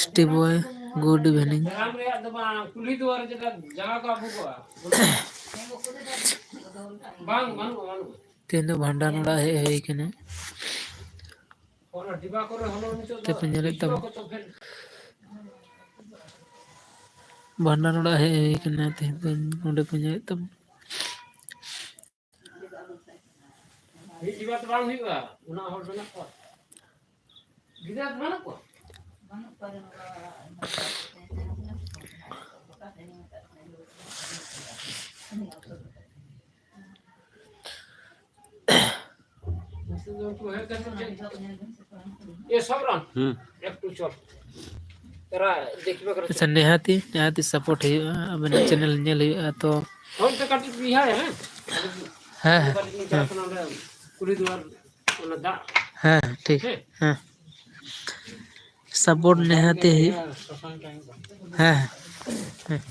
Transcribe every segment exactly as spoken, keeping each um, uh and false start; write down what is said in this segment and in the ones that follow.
S T boy, good evening. ᱛᱮᱦᱮᱧ ᱫᱚ ᱵᱷᱟᱸᱰᱟᱱ ᱚᱲᱟᱜ ᱦᱮᱡ ᱦᱩᱭ ᱠᱟᱱᱟ᱾ ᱛᱮᱯᱮ ᱧᱮᱞᱮᱫ ᱛᱟᱵᱚᱱ, ᱵᱷᱟᱸᱰᱟᱱ ᱚᱲᱟᱜ ᱦᱮᱡ ᱦᱩᱭ ᱠᱟᱱᱟ᱾ ᱛᱮᱦᱮᱧ ᱫᱚ ᱱᱚᱰᱮ ᱯᱮ ᱧᱮᱞᱮᱫ ᱛᱟᱵᱚᱱ᱾ ᱢᱤᱫ ᱡᱤᱵᱟ ᱫᱚ ᱵᱟᱝ ᱦᱩᱭᱩᱜᱼᱟ, ᱩᱱᱟᱹᱜ ᱦᱚᱲ ᱢᱮᱱᱟᱜ ᱠᱚᱣᱟ᱾ ᱜᱤᱫᱽᱨᱟᱹ ᱠᱚ ᱵᱟᱹᱱᱩᱜ ᱠᱚᱣᱟ? ᱮ ᱥᱚᱵᱨᱚᱱ, ᱦᱩᱸ᱾ ᱮᱠᱴᱩ ᱪᱚᱞ᱾ ᱛᱮᱨᱟ ᱫᱮᱠᱷᱤᱵᱟ ᱠᱟᱨᱚ᱾ ᱟᱪᱪᱷᱟ, ᱱᱤᱦᱟᱹᱛᱤ, ᱱᱤᱦᱟᱹᱛᱤ support ᱦᱩᱭᱩᱜᱼᱟ, ᱟᱵᱮᱱᱟᱜ channel ᱧᱮᱞ ᱦᱩᱭᱩᱜᱼᱟ, ᱛᱚ᱾ ᱦᱳᱭ, ᱛᱚ ᱠᱟᱹᱴᱤᱡ ᱤᱭᱟᱹ, ᱦᱮᱸ? ᱦᱮᱸ, ᱦᱮᱸ, ᱠᱟᱹᱴᱤᱡ ᱞᱤᱧ ᱪᱟᱞᱟᱜ ᱦᱮᱸ᱾ ᱠᱟᱱᱟ ᱚᱸᱰᱮ ᱠᱩᱞᱦᱤ ᱫᱩᱣᱟᱨ, ᱚᱱᱟ ᱫᱟᱜ᱾ ᱦᱮᱸ, ᱦᱮᱸ, ᱴᱷᱤᱠ, ᱦᱮᱸ᱾ ᱦᱮᱸ᱾ Support ᱱᱤᱦᱟᱹᱛᱤ ᱦᱩᱭᱩᱜ᱾ ᱦᱮᱸ, ᱦᱮᱸ᱾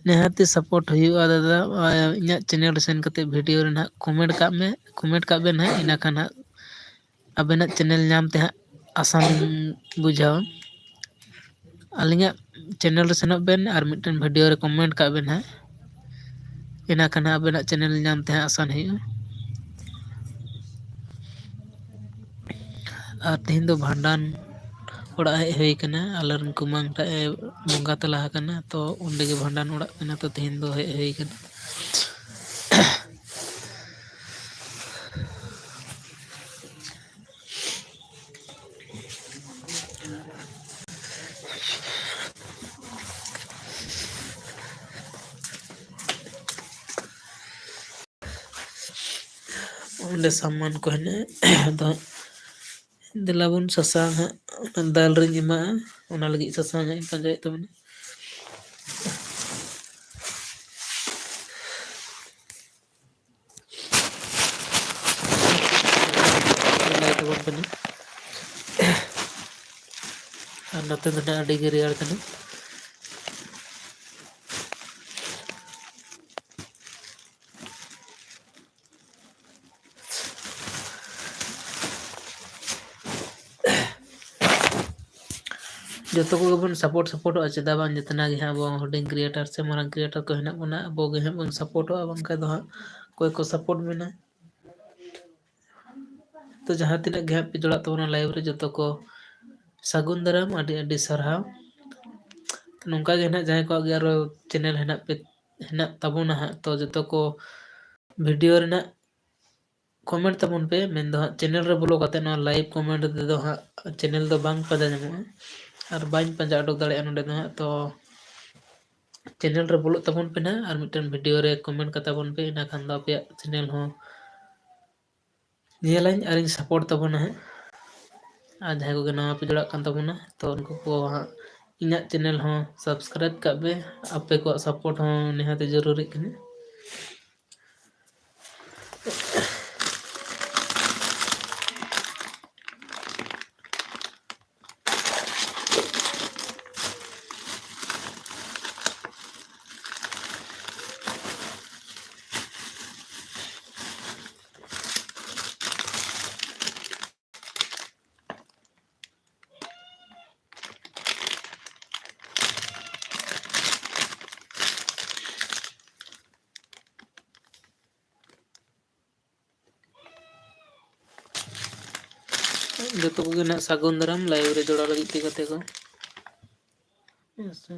ᱱᱤᱦᱟᱹᱛᱤ support ᱦᱩᱭᱩᱜᱼᱟ ᱫᱟᱫᱟ᱾ ᱤᱧᱟᱹᱜ channel ᱨᱮ ᱥᱮᱱ ᱠᱟᱛᱮ video ᱨᱮ ᱱᱟᱦᱟᱜ comment ᱠᱟᱜ ᱢᱮ, comment ᱠᱟᱜ ᱵᱮᱱ ᱦᱟᱸᱜ, ᱤᱱᱟᱹ ᱠᱷᱟᱱ ᱦᱟᱸᱜ ᱟᱵᱮᱱᱟᱜ channel ᱧᱟᱢ ᱛᱮ ᱦᱟᱸᱜ ᱟᱥᱟᱱ ᱵᱩᱡᱷᱟᱹᱣᱟ᱾ ᱟᱹᱞᱤᱧᱟᱜ ᱪᱮᱱᱮᱞ ᱨᱮ ᱥᱮᱱᱚᱜ ᱵᱮᱱ ᱟᱨ ᱢᱤᱫᱴᱮᱱ ᱵᱷᱤᱰᱤᱭᱳ ᱨᱮ ᱠᱚᱢᱮᱱᱴ ᱠᱟᱜ ᱵᱮᱱ ᱦᱟᱸᱜ, ᱤᱱᱟᱹ ᱠᱷᱟᱱ ᱦᱟᱸᱜ ᱟᱵᱮᱱᱟᱜ ᱪᱮᱱᱮᱞ ᱧᱟᱢ ᱛᱮ ᱦᱟᱸᱜ ᱟᱥᱟᱱ ᱦᱩᱭᱩᱜᱼᱟ᱾ ᱟᱨ ᱛᱮᱦᱮᱧ ᱫᱚ ᱵᱷᱟᱸᱰᱟᱱ ᱚᱲᱟᱜ ᱦᱮᱡ ᱦᱩᱭ ᱠᱟᱱᱟ, ᱟᱞᱮ ᱨᱮᱱ ᱠᱩᱢᱟᱹᱝ ᱴᱟᱜ ᱮ ᱵᱚᱸᱜᱟ ᱛᱟᱞᱟ ᱟᱠᱟᱱᱟ, ᱛᱚ ᱚᱸᱰᱮ ᱜᱮ ᱵᱷᱟᱸᱰᱟᱱ ᱚᱲᱟᱜ ᱠᱟᱱᱟ, ᱛᱚ ᱛᱮᱦᱮᱧ ᱫᱚ ᱦᱮᱡ ᱦᱩᱭ ᱠᱟᱱᱟ᱾ ᱚᱸᱰᱮ ᱥᱟᱢᱟᱱ ᱠᱚ ᱦᱮᱱᱟᱜᱼᱟ᱾ ᱟᱫᱚ ᱫᱮᱞᱟ ᱵᱚᱱ ᱥᱟᱥᱟᱝ ᱦᱟᱸᱜ, ᱚᱱᱟ ᱫᱟᱞ ᱨᱤᱧ ᱮᱢᱟᱜᱼᱟ, ᱚᱱᱟ ᱞᱟᱹᱜᱤᱫ ᱥᱟᱥᱟᱝ ᱦᱟᱸᱜ ᱤᱧ ᱯᱟᱸᱡᱟᱭᱮᱫ ᱛᱟᱵᱚᱱᱟ᱾ ᱞᱟᱭ ᱛᱟᱵᱚᱱ ᱠᱟᱱᱟ᱾ ᱟᱨ ᱱᱚᱛᱮ ᱫᱚ ᱱᱟᱜ ᱟᱹᱰᱤ ᱜᱮ ᱨᱮᱭᱟᱲ ᱠᱟᱱᱟ᱾ ᱡᱚᱛᱚ ᱠᱚᱜᱮ ᱵᱚᱱ ᱥᱟᱯᱳᱨᱴ ᱥᱟᱯᱳᱨᱴᱚᱜᱼᱟ, ᱪᱮᱫᱟᱜ ᱵᱟᱝ? ᱡᱮᱛᱱᱟ ᱜᱮ ᱦᱟᱸᱜ ᱟᱵᱚ ᱦᱩᱰᱤᱧ ᱠᱨᱤᱭᱮᱴᱟᱨ ᱥᱮ ᱢᱟᱨᱟᱝ ᱠᱨᱤᱭᱮᱴᱟᱨ ᱠᱚ ᱦᱮᱱᱟᱜ ᱵᱚᱱᱟ, ᱟᱵᱚ ᱜᱮ ᱦᱟᱸᱜ ᱵᱚᱱ ᱥᱟᱯᱳᱨᱴᱚᱜᱼᱟ, ᱵᱟᱝᱠᱷᱟᱱ ᱫᱚ ᱦᱟᱸᱜ ᱚᱠᱚᱭ ᱠᱚ ᱥᱟᱯᱳᱨᱴ ᱵᱮᱱᱟ? ᱛᱚ ᱡᱟᱦᱟᱸ ᱛᱤᱱᱟᱹᱜ ᱜᱮ ᱦᱟᱸᱜ ᱯᱮ ᱡᱚᱲᱟᱜ ᱛᱟᱵᱚᱱᱟ ᱞᱟᱭᱤᱵᱷ ᱨᱮ, ᱡᱚᱛᱚ ᱠᱚ ᱥᱟᱹᱜᱩᱱ ᱫᱟᱨᱟᱢ, ᱟᱹᱰᱤ ᱟᱹᱰᱤ ᱥᱟᱨᱦᱟᱣ᱾ ᱛᱚ ᱱᱚᱝᱠᱟ ᱜᱮ ᱦᱟᱸᱜ ᱡᱟᱦᱟᱸᱭ ᱠᱚᱣᱟᱜ ᱜᱮ ᱟᱨᱚ ᱪᱮᱱᱮᱞ ᱦᱮᱱᱟᱜ ᱯᱮ, ᱦᱮᱱᱟᱜ ᱛᱟᱵᱚᱱᱟ ᱦᱟᱸᱜ, ᱛᱚ ᱡᱚᱛᱚ ᱠᱚ ᱵᱷᱤᱰᱤᱭᱳ ᱨᱮᱱᱟᱜ ᱠᱚᱢᱮᱱᱴ ᱛᱟᱵᱚᱱ ᱯᱮ, ᱢᱮᱱᱫᱚ ᱦᱟᱸᱜ ᱪᱮᱱᱮᱞ ᱨᱮ ᱵᱚᱞᱚ ᱠᱟᱛᱮ ᱱᱚᱣᱟ ᱞᱟᱭᱤᱵᱷ ᱠᱚᱢᱮᱱᱴ ᱨᱮᱫᱚ ᱦᱟᱸᱜ ᱪᱮᱱᱮᱞ ᱫᱚ ᱵᱟᱝ ᱯᱟᱸᱡᱟ ᱧᱟᱢᱚᱜᱼᱟ ᱟᱨ ᱵᱟᱹᱧ ᱯᱟᱸᱡᱟ ᱩᱰᱩᱠ ᱫᱟᱲᱮᱭᱟᱜᱼᱟ ᱱᱚᱸᱰᱮ ᱫᱚ ᱦᱟᱸᱜ᱾ ᱛᱚ ᱪᱮᱱᱮᱞ ᱨᱮ ᱵᱚᱞᱚᱜ ᱛᱟᱵᱚᱱ ᱯᱮ ᱱᱟᱦᱟᱜ ᱟᱨ ᱢᱤᱫᱴᱮᱱ ᱵᱷᱤᱰᱤᱭᱳ ᱨᱮ ᱠᱚᱢᱮᱱᱴ ᱠᱟᱛᱟ ᱵᱚᱱ ᱯᱮ, ᱤᱱᱟᱹ ᱠᱷᱟᱱ ᱫᱚ ᱟᱯᱮᱭᱟᱜ ᱪᱮᱱᱮᱞ ᱦᱚᱸ ᱧᱮᱞᱟᱹᱧ ᱟᱨᱤᱧ ᱥᱟᱯᱳᱨᱴ ᱛᱟᱵᱚᱱᱟ ᱦᱟᱸᱜ᱾ ᱟᱨ ᱡᱟᱦᱟᱸᱭ ᱠᱚᱜᱮ ᱱᱟᱣᱟ ᱯᱮ ᱡᱚᱲᱟᱜ ᱠᱟᱱ ᱛᱟᱵᱚᱱᱟ, ᱛᱚ ᱩᱱᱠᱩ ᱠᱚ ᱦᱟᱸᱜ ᱤᱧᱟᱹᱜ ᱪᱮᱱᱮᱞ ᱦᱚᱸ ᱥᱟᱵᱥᱠᱨᱟᱭᱤᱵᱽ ᱠᱟᱜ ᱯᱮ, ᱟᱯᱮ ᱠᱚᱣᱟᱜ ᱥᱟᱯᱳᱨᱴ ᱦᱚᱸ ᱱᱤᱦᱟᱹᱛ ᱡᱚᱨᱩᱨᱤᱜ ᱠᱟᱱᱟ᱾ ᱡᱚᱛᱚ ᱠᱚᱜᱮ ᱱᱟᱦᱟᱜ ᱥᱟᱹᱜᱩᱱ ᱫᱟᱨᱟᱢ live ᱨᱮ ᱡᱚᱲᱟᱣ ᱞᱟᱹᱜᱤᱫ ᱛᱮ ᱜᱟᱛᱮ ᱠᱚ᱾ ᱦᱮᱸ ᱥᱮ᱾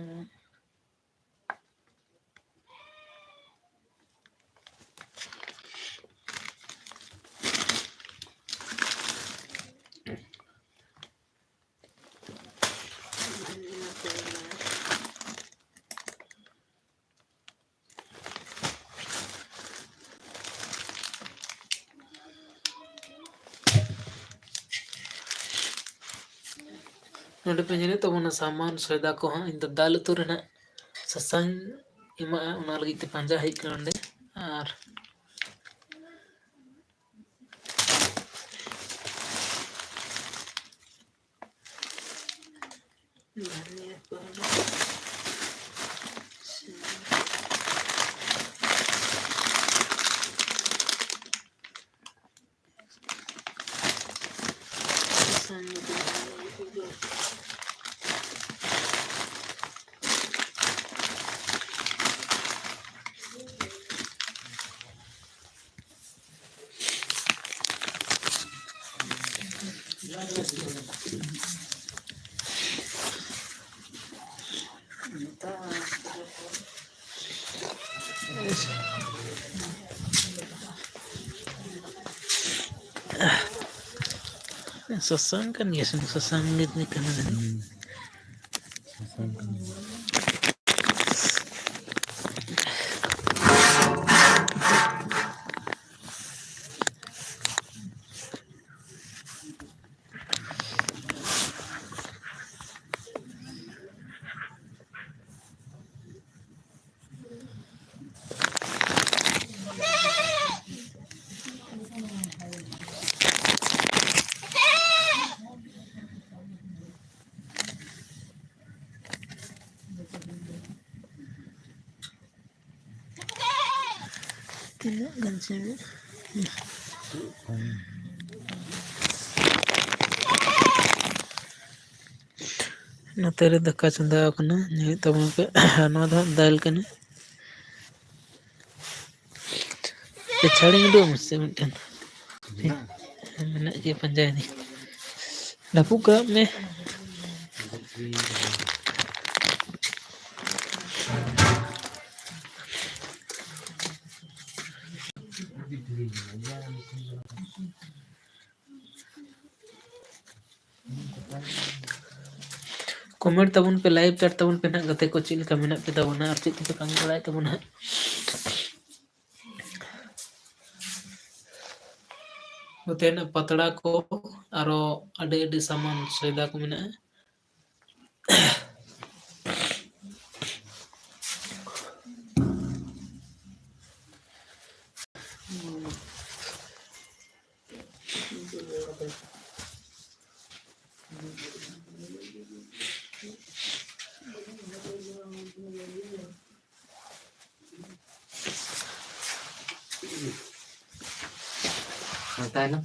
ᱱᱚᱰᱮ ᱯᱮ ᱧᱮᱞᱮᱫ ᱛᱟᱵᱚᱱᱟ ᱥᱟᱢᱟᱱ ᱥᱚᱭᱫᱟ ᱠᱚ ᱦᱟᱸᱜ, ᱤᱧ ᱫᱚ ᱫᱟᱞ ᱩᱛᱩ ᱨᱮ ᱱᱟᱜ ᱥᱟᱥᱟᱝ ᱮᱢᱟᱜᱼᱟ, ᱚᱱᱟ ᱞᱟᱹᱜᱤᱫ ᱛᱮ ᱯᱟᱸᱡᱟ ᱦᱮᱡ ᱠᱟᱱᱟ ᱱᱚᱰᱮ᱾ ᱟᱨ ᱫᱷᱟᱱᱤᱭᱟ ᱯᱟᱣᱰᱟᱨ᱾ ᱥᱟᱥᱟᱝ ᱠᱟᱱ ᱜᱮᱭᱟ ᱥᱮ? ᱥᱟᱥᱟᱝ ᱜᱮ ᱠᱟᱱᱟ ᱡᱟᱹᱱᱤᱡ᱾ ᱦᱩᱸ᱾ ᱥᱟᱥᱟᱝ ᱠᱟᱱ ᱜᱮᱭᱟ᱾ ᱛᱤᱱᱟᱹᱜ ᱜᱟᱱ ᱪᱚᱝ? ᱱᱚᱛᱮ ᱨᱮ ᱫᱟᱠᱟ ᱪᱚᱸᱫᱟ ᱟᱠᱟᱱᱟ, ᱧᱮᱞᱮᱫ ᱛᱟᱵᱚᱱ ᱯᱮ᱾ ᱟᱨ ᱱᱚᱣᱟ ᱫᱚ ᱦᱟᱸᱜ ᱫᱟᱹᱞ ᱠᱟᱱᱟ᱾ ᱯᱮ ᱪᱷᱟᱹᱲᱤᱧ ᱩᱰᱩᱠ ᱟᱢᱟ ᱥᱮ ᱢᱤᱫᱴᱮᱱ? ᱦᱮᱸ, ᱢᱮᱱᱟᱜ ᱜᱮᱭᱟ, ᱯᱟᱸᱡᱟᱭᱮᱫᱟᱹᱧ᱾ ᱰᱷᱟᱯᱩᱜ ᱠᱟᱜ ᱢᱮ᱾ Comment ᱛᱟᱵᱚᱱ ᱯᱮ, like ᱛᱟᱵᱚᱱ ᱯᱮ ᱱᱟᱦᱟᱜ ᱜᱟᱛᱮ ᱠᱚ, ᱪᱮᱫ ᱞᱮᱠᱟ ᱢᱮᱱᱟᱜ ᱯᱮ ᱛᱟᱵᱚᱱᱟ ᱟᱨ ᱪᱮᱫ ᱠᱚᱯᱮ ᱠᱟᱹᱢᱤ ᱵᱟᱲᱟᱭᱮᱫ ᱛᱟᱵᱚᱱᱟ ᱦᱟᱸᱜ᱾ ᱱᱚᱛᱮᱱᱟᱜ ᱯᱟᱛᱲᱟ ᱠᱚ ᱟᱨᱚ ᱟᱹᱰᱤ ᱟᱹᱰᱤ ᱥᱟᱢᱟᱱ ᱥᱚᱭᱫᱟ ᱠᱚ ᱢᱮᱱᱟᱜᱼᱟ᱾ ᱛᱟᱭᱱᱚᱢ᱾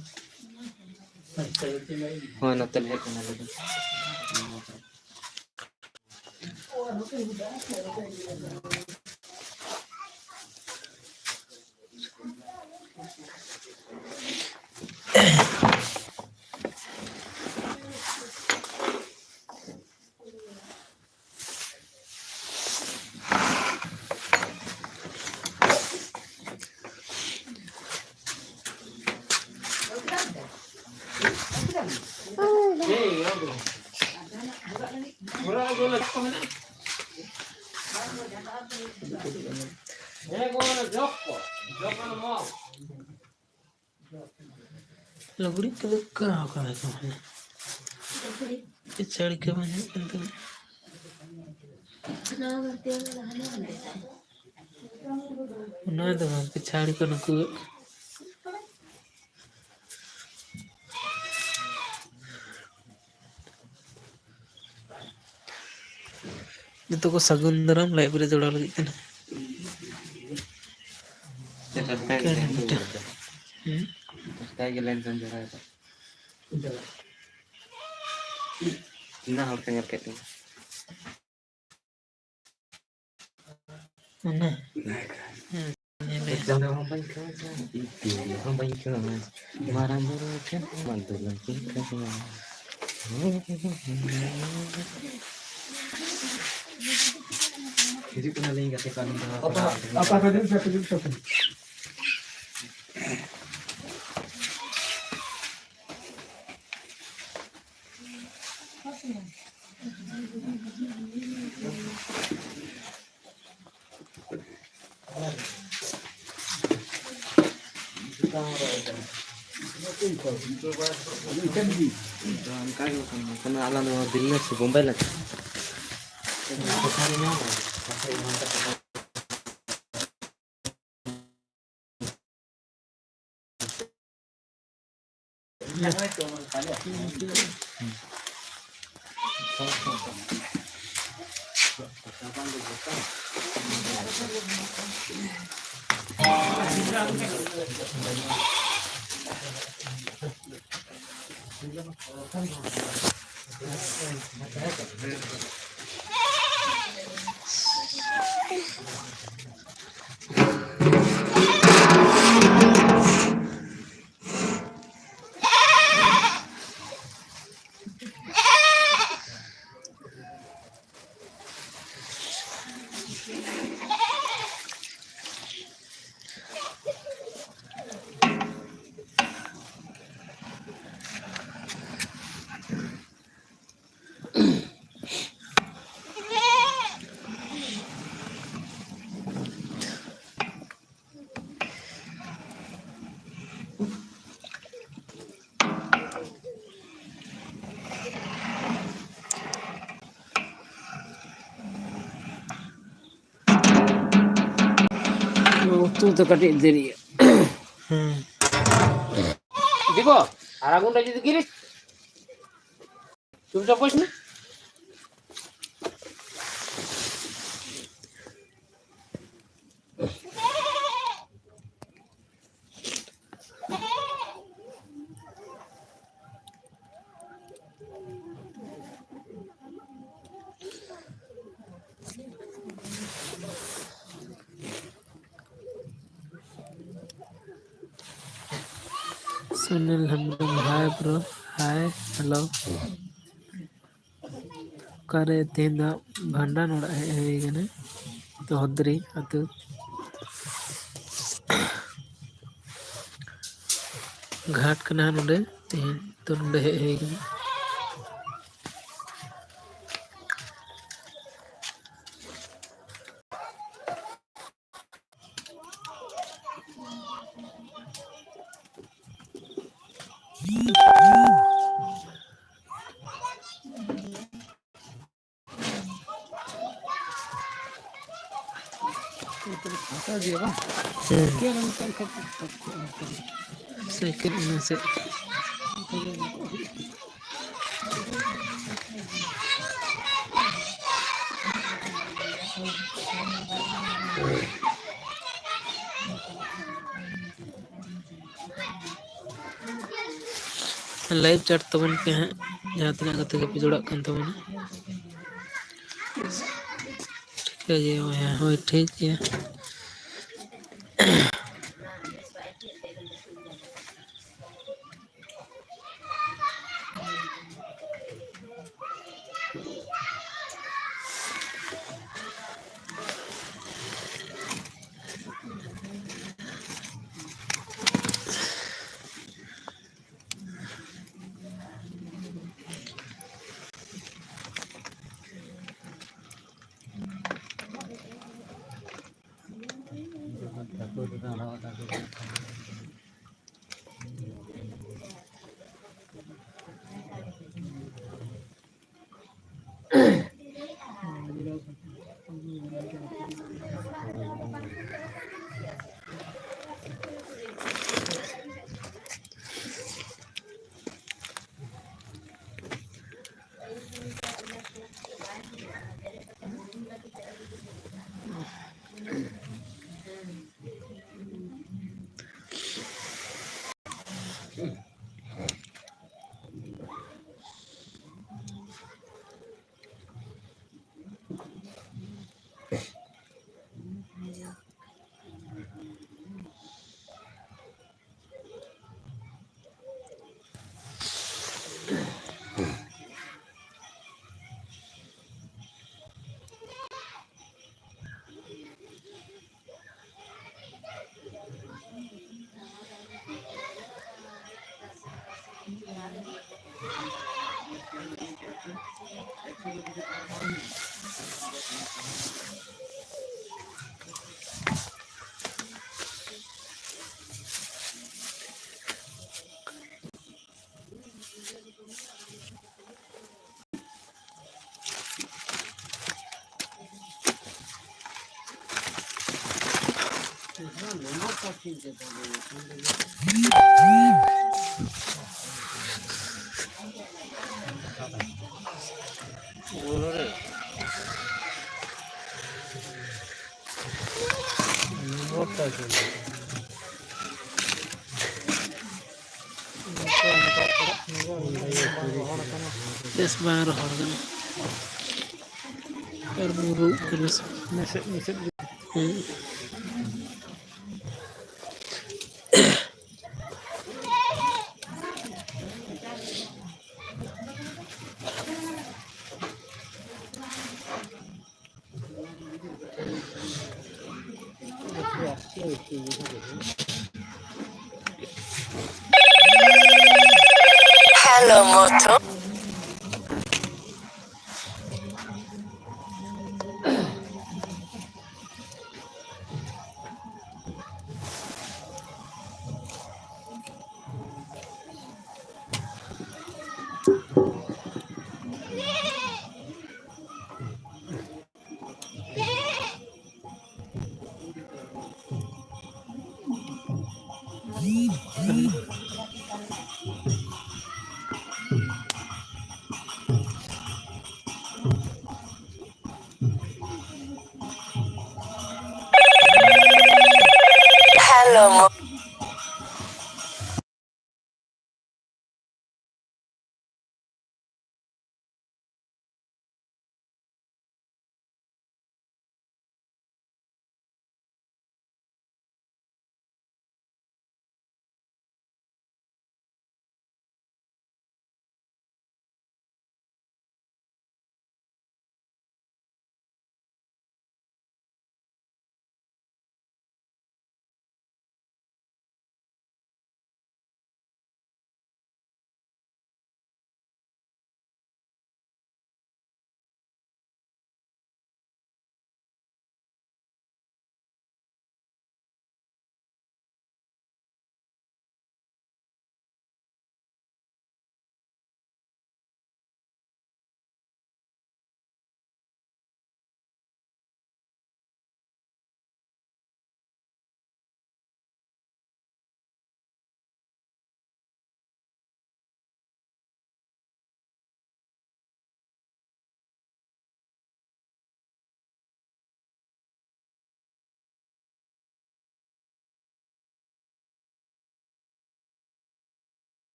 ᱦᱳᱭ, ᱱᱚᱛᱮ ᱞᱮ ᱦᱮᱡ ᱠᱟᱱᱟ ᱟᱞᱮ ᱫᱚ᱾ ᱞᱩᱜᱽᱲᱤᱡ ᱠᱚᱫᱚ ᱚᱠᱟ ᱠᱟᱱᱟ ᱠᱚ? ᱯᱤᱪᱷᱟᱹᱲᱤ ᱠᱚ ᱵᱟᱝ ᱦᱩᱭᱩᱜ ᱠᱟᱱ ᱛᱟᱵᱚᱱᱟ᱾ ᱚᱱᱟ ᱫᱚ ᱵᱟᱝ, ᱯᱤᱪᱷᱟᱹᱲᱤ ᱠᱚ ᱱᱩᱠᱩ᱾ ᱡᱚᱛᱚ ᱠᱚ ᱥᱟᱹᱜᱩᱱ ᱫᱟᱨᱟᱢ ᱞᱟᱭᱤᱵᱷ ᱨᱮ ᱡᱚᱲᱟᱣ ᱞᱟᱹᱜᱤᱫ ᱛᱮ ᱱᱟᱦᱟᱜ᱾ ᱪᱮᱫ ᱴᱟᱴᱠᱟ ᱜᱮ ᱞᱟᱭᱤᱱ ᱨᱮ ᱡᱚᱲᱟᱣ ᱫᱟ᱾ ᱦᱩᱸ? ᱴᱟᱴᱠᱟ ᱜᱮ ᱞᱟᱭᱤᱱ ᱨᱮ ᱡᱚᱲᱟᱣ ᱫᱟ᱾ ᱛᱤᱱᱟᱹᱜ ᱦᱚᱲ ᱠᱚ ᱧᱮᱞ ᱠᱮᱫ ᱛᱤᱧᱟ? ᱚᱱᱟ? ᱦᱮᱸ, ᱧᱮᱞᱮ᱾ ᱪᱟᱸᱫᱚ ᱦᱚᱸ ᱵᱟᱹᱧ ᱠᱷᱚᱡᱟ, ᱤᱯᱤᱞ ᱦᱚᱸ ᱵᱟᱹᱧ ᱠᱷᱚᱡᱟ, ᱢᱟᱨᱟᱝ ᱵᱩᱨᱩ ᱴᱷᱮᱱ ᱦᱚᱸ ᱵᱟᱝ ᱫᱩᱞᱟᱹᱲ ᱜᱤᱧ ᱠᱷᱚᱡᱟ᱾ ᱦᱤᱡᱩᱜ ᱠᱟᱱᱟᱞᱤᱧ ᱜᱟᱛᱮ ᱠᱚ, ᱟᱹᱞᱤᱧ ᱫᱚ ᱟᱯᱟ, ᱟᱯᱟ ᱠᱚ ᱦᱤᱡᱩᱜ ᱯᱮ, ᱦᱤᱡᱩᱜ ᱯᱮ᱾ ᱚᱱᱠᱟ ᱜᱮ ᱵᱟᱠᱷᱟᱱ, ᱵᱟᱠᱷᱟᱱ ᱟᱞᱟᱝ ᱫᱚ ᱫᱤᱞᱞᱤ ᱥᱮ ᱵᱳᱢᱵᱟᱭ ᱞᱟᱜᱟᱜᱼᱟ᱾ ᱩᱛᱩ ᱫᱚ ᱠᱟᱹᱴᱤᱡ ᱫᱮᱨᱤᱜᱼᱟ᱾ ᱦᱩᱸ᱾ ᱫᱤᱵᱚ, ᱟᱨ ᱟᱹᱜᱩᱱ ᱨᱮ ᱡᱩᱫᱤ ᱜᱤᱨᱤᱥ᱾ ᱪᱩᱯᱪᱟᱯ ᱵᱚᱥ ᱢᱮ᱾ Sunil Hembrom, hi bro. ᱦᱟᱭ, ᱦᱮᱞᱳ᱾ ᱚᱠᱟᱨᱮ ᱛᱮᱦᱮᱧ ᱫᱚ ᱵᱷᱟᱸᱰᱟᱱ ᱚᱲᱟᱜ ᱦᱮᱡ ᱦᱩᱭ ᱠᱟᱱᱟ, ᱛᱚᱦᱚᱫᱨᱤ ᱟᱹᱛᱩ᱾ ᱜᱷᱟᱴ ᱠᱟᱱᱟ ᱱᱚᱰᱮ, ᱛᱮᱦᱮᱧ ᱛᱚ ᱱᱚᱰᱮ ᱦᱮᱡ ᱦᱩᱭ ᱠᱟᱱᱟ᱾ ᱯᱷᱟᱸᱠᱟ ᱜᱮᱭᱟ ᱵᱟᱝ? ᱦᱮᱸ᱾ ᱥᱟᱭᱠᱮᱞ ᱚᱱᱟ ᱥᱮᱫ᱾ ᱞᱟᱭᱤᱵᱷ ᱪᱟᱴ ᱛᱟᱵᱚᱱ ᱯᱮ ᱦᱟᱸᱜ, ᱡᱟᱦᱟᱸ ᱛᱤᱱᱟᱹᱜ ᱜᱟᱛᱮ ᱜᱟᱯᱮ ᱡᱚᱲᱟᱜ ᱠᱟᱱ ᱛᱟᱵᱚᱱᱟ᱾ ᱴᱷᱤᱠ ᱜᱮᱭᱟ ᱵᱚᱭᱦᱟ, ᱦᱳᱭ, ᱴᱷᱤᱠ ᱜᱮᱭᱟ᱾ ᱵᱮᱥ ᱵᱟᱝ ᱨᱚᱦᱚᱲ ᱠᱟᱱᱟ᱾ ᱟᱨ ᱵᱩᱨᱩ ᱠᱟᱱᱟ ᱥᱮ? ᱢᱮᱥᱮᱫ, ᱢᱮᱥᱮᱫ᱾ ᱦᱮᱸ᱾ Hello, Moto. Hello, Moto.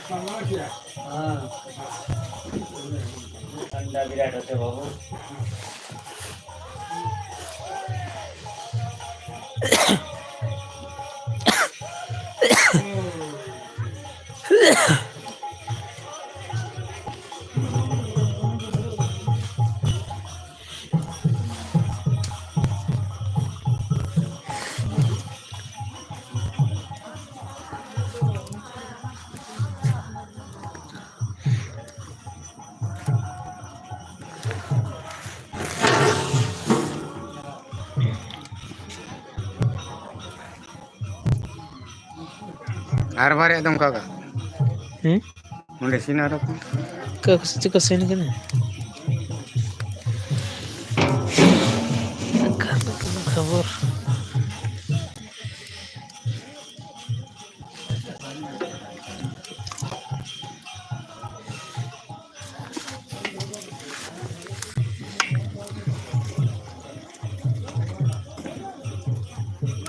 ᱦᱮᱸ᱾ ᱴᱷᱟᱱᱰᱟ ᱵᱤᱨᱟᱴ ᱦᱚᱪᱚ ᱵᱟᱹᱵᱩ᱾ ᱟᱨ ᱵᱟᱨᱭᱟ ᱫᱚ ᱚᱱᱠᱟ ᱜᱮ᱾ ᱦᱮᱸ? ᱚᱸᱰᱮ ᱥᱤᱱ ᱟᱨᱚ ᱠᱚ᱾ ᱚᱠᱟ ᱠᱚ ᱥᱮ ᱪᱮᱫ ᱠᱚ ᱥᱮᱱ ᱠᱟᱱᱟ? ᱚᱠᱟ ᱠᱚ ᱠᱷᱚᱵᱚᱨ?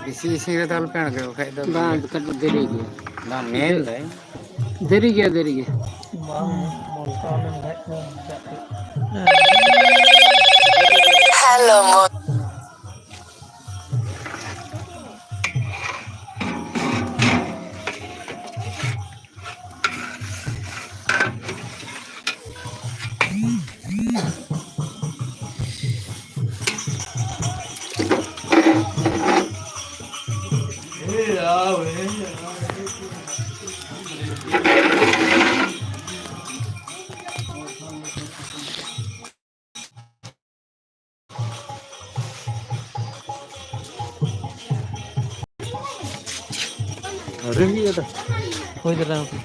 ᱵᱮᱥᱤ ᱤᱥᱤᱱ ᱨᱮ ᱫᱚ ᱟᱞᱚᱯᱮ ᱟᱬᱜᱚᱭᱟ, ᱵᱟᱠᱷᱟᱡ ᱫᱚ ᱵᱟᱝ, ᱠᱟᱹᱴᱤᱡ ᱫᱮᱨᱤ ᱜᱮᱭᱟ᱾ ᱵᱟᱝ, ᱢᱮᱱ ᱫᱟᱹᱧ᱾ ᱫᱮᱨᱤ ᱜᱮᱭᱟ, ᱫᱮᱨᱤ ᱜᱮᱭᱟ᱾ ᱵᱟᱝ, ᱢᱚᱞᱛᱟ ᱞᱮᱱ ᱠᱷᱟᱡ ᱠᱚ ᱪᱟᱜ ᱠᱚ᱾ ᱦᱮᱞᱳ, ᱢᱚ- ᱟᱹᱣᱨᱤ ᱦᱩᱭᱩᱜᱼᱟ ᱛᱚ᱾ ᱦᱩᱭ ᱫᱟᱲᱮᱭᱟᱜᱼᱟ᱾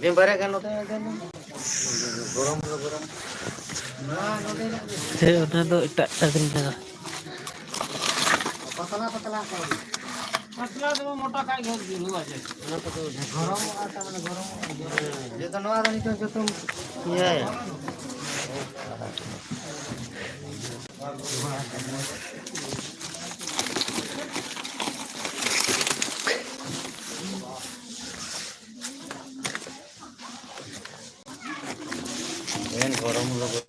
ᱵᱮᱱ ᱵᱟᱨᱭᱟ ᱜᱟᱱ ᱱᱚᱛᱮ ᱜᱚᱨᱚᱢ ᱫᱚ ᱜᱚᱨᱚᱢ᱾ ᱦᱮᱸ, ᱚᱱᱟ ᱫᱚ ᱮᱴᱟᱜ ᱴᱟᱜ ᱠᱟᱱᱟ᱾ ᱯᱟᱛᱞᱟ ᱯᱟᱛᱞᱟ ᱠᱚ᱾ ᱯᱟᱛᱞᱟ ᱫᱚ ᱢᱚᱴᱟ ᱠᱟᱜ ᱜᱮ ᱦᱩᱭᱩᱜᱼᱟ ᱡᱮ᱾ ᱚᱱᱟ ᱠᱚᱫᱚ ᱜᱚᱨᱚᱢᱚᱜᱼᱟ, ᱛᱟᱨ ᱢᱟᱱᱮ ᱜᱚᱨᱚᱢᱚᱜᱼᱟ᱾ ᱡᱚᱛᱚ ᱱᱚᱣᱟ ᱫᱚ ᱱᱤᱛᱚᱜ ᱡᱚᱛᱚᱢ ᱤᱭᱟᱹᱭᱟ᱾ ᱮᱱ ᱜᱚᱨᱚᱢ ᱞᱚᱜᱚ᱾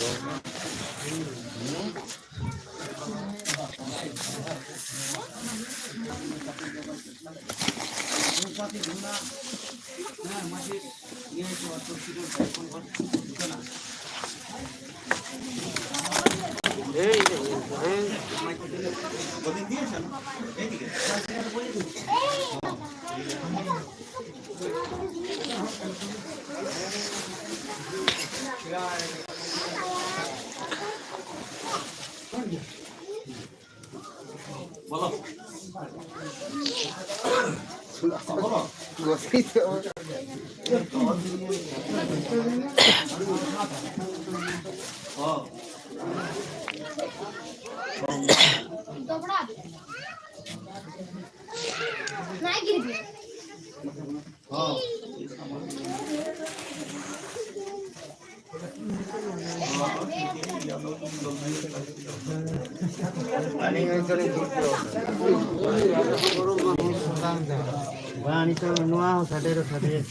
ᱵᱟᱝ, ᱱᱤᱛᱚᱜ ᱱᱚᱣᱟ ᱦᱚᱸ ᱥᱟᱰᱮ ᱫᱚ ᱥᱟᱰᱮ᱾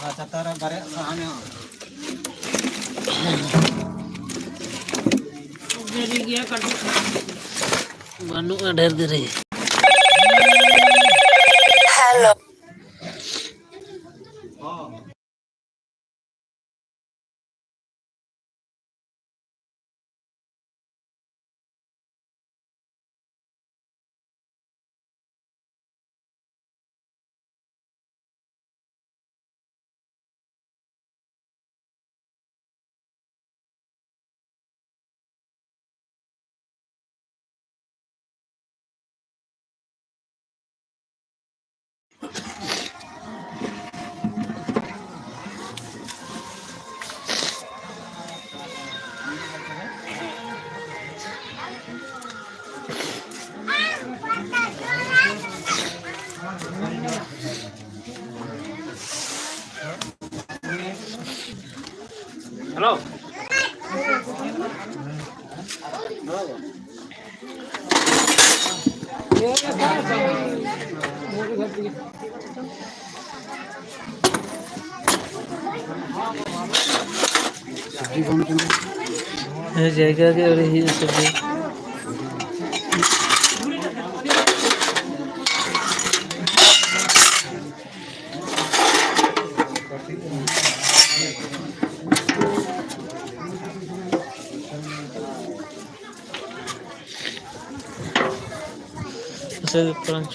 ᱟᱪᱪᱷᱟ, ᱛᱟᱦᱚᱞᱮ ᱵᱟᱨᱭᱟ ᱥᱟᱦᱟᱱ ᱦᱚᱸ᱾ ᱫᱮᱨᱤ ᱜᱮᱭᱟ ᱠᱟᱹᱴᱤᱡ᱾ ᱵᱟᱹᱱᱩᱜᱼᱟ ᱰᱷᱮᱨ ᱫᱮᱨᱤ᱾ ᱦᱮᱞᱳ᱾ ᱦᱮᱸ, ᱡᱟᱭᱜᱟ ᱜᱮ ᱟᱹᱣᱨᱤ ᱦᱩᱭᱩᱜᱼᱟ ᱥᱚᱵᱽᱡᱤ᱾ ᱥᱮ ᱯᱟᱸᱪ᱾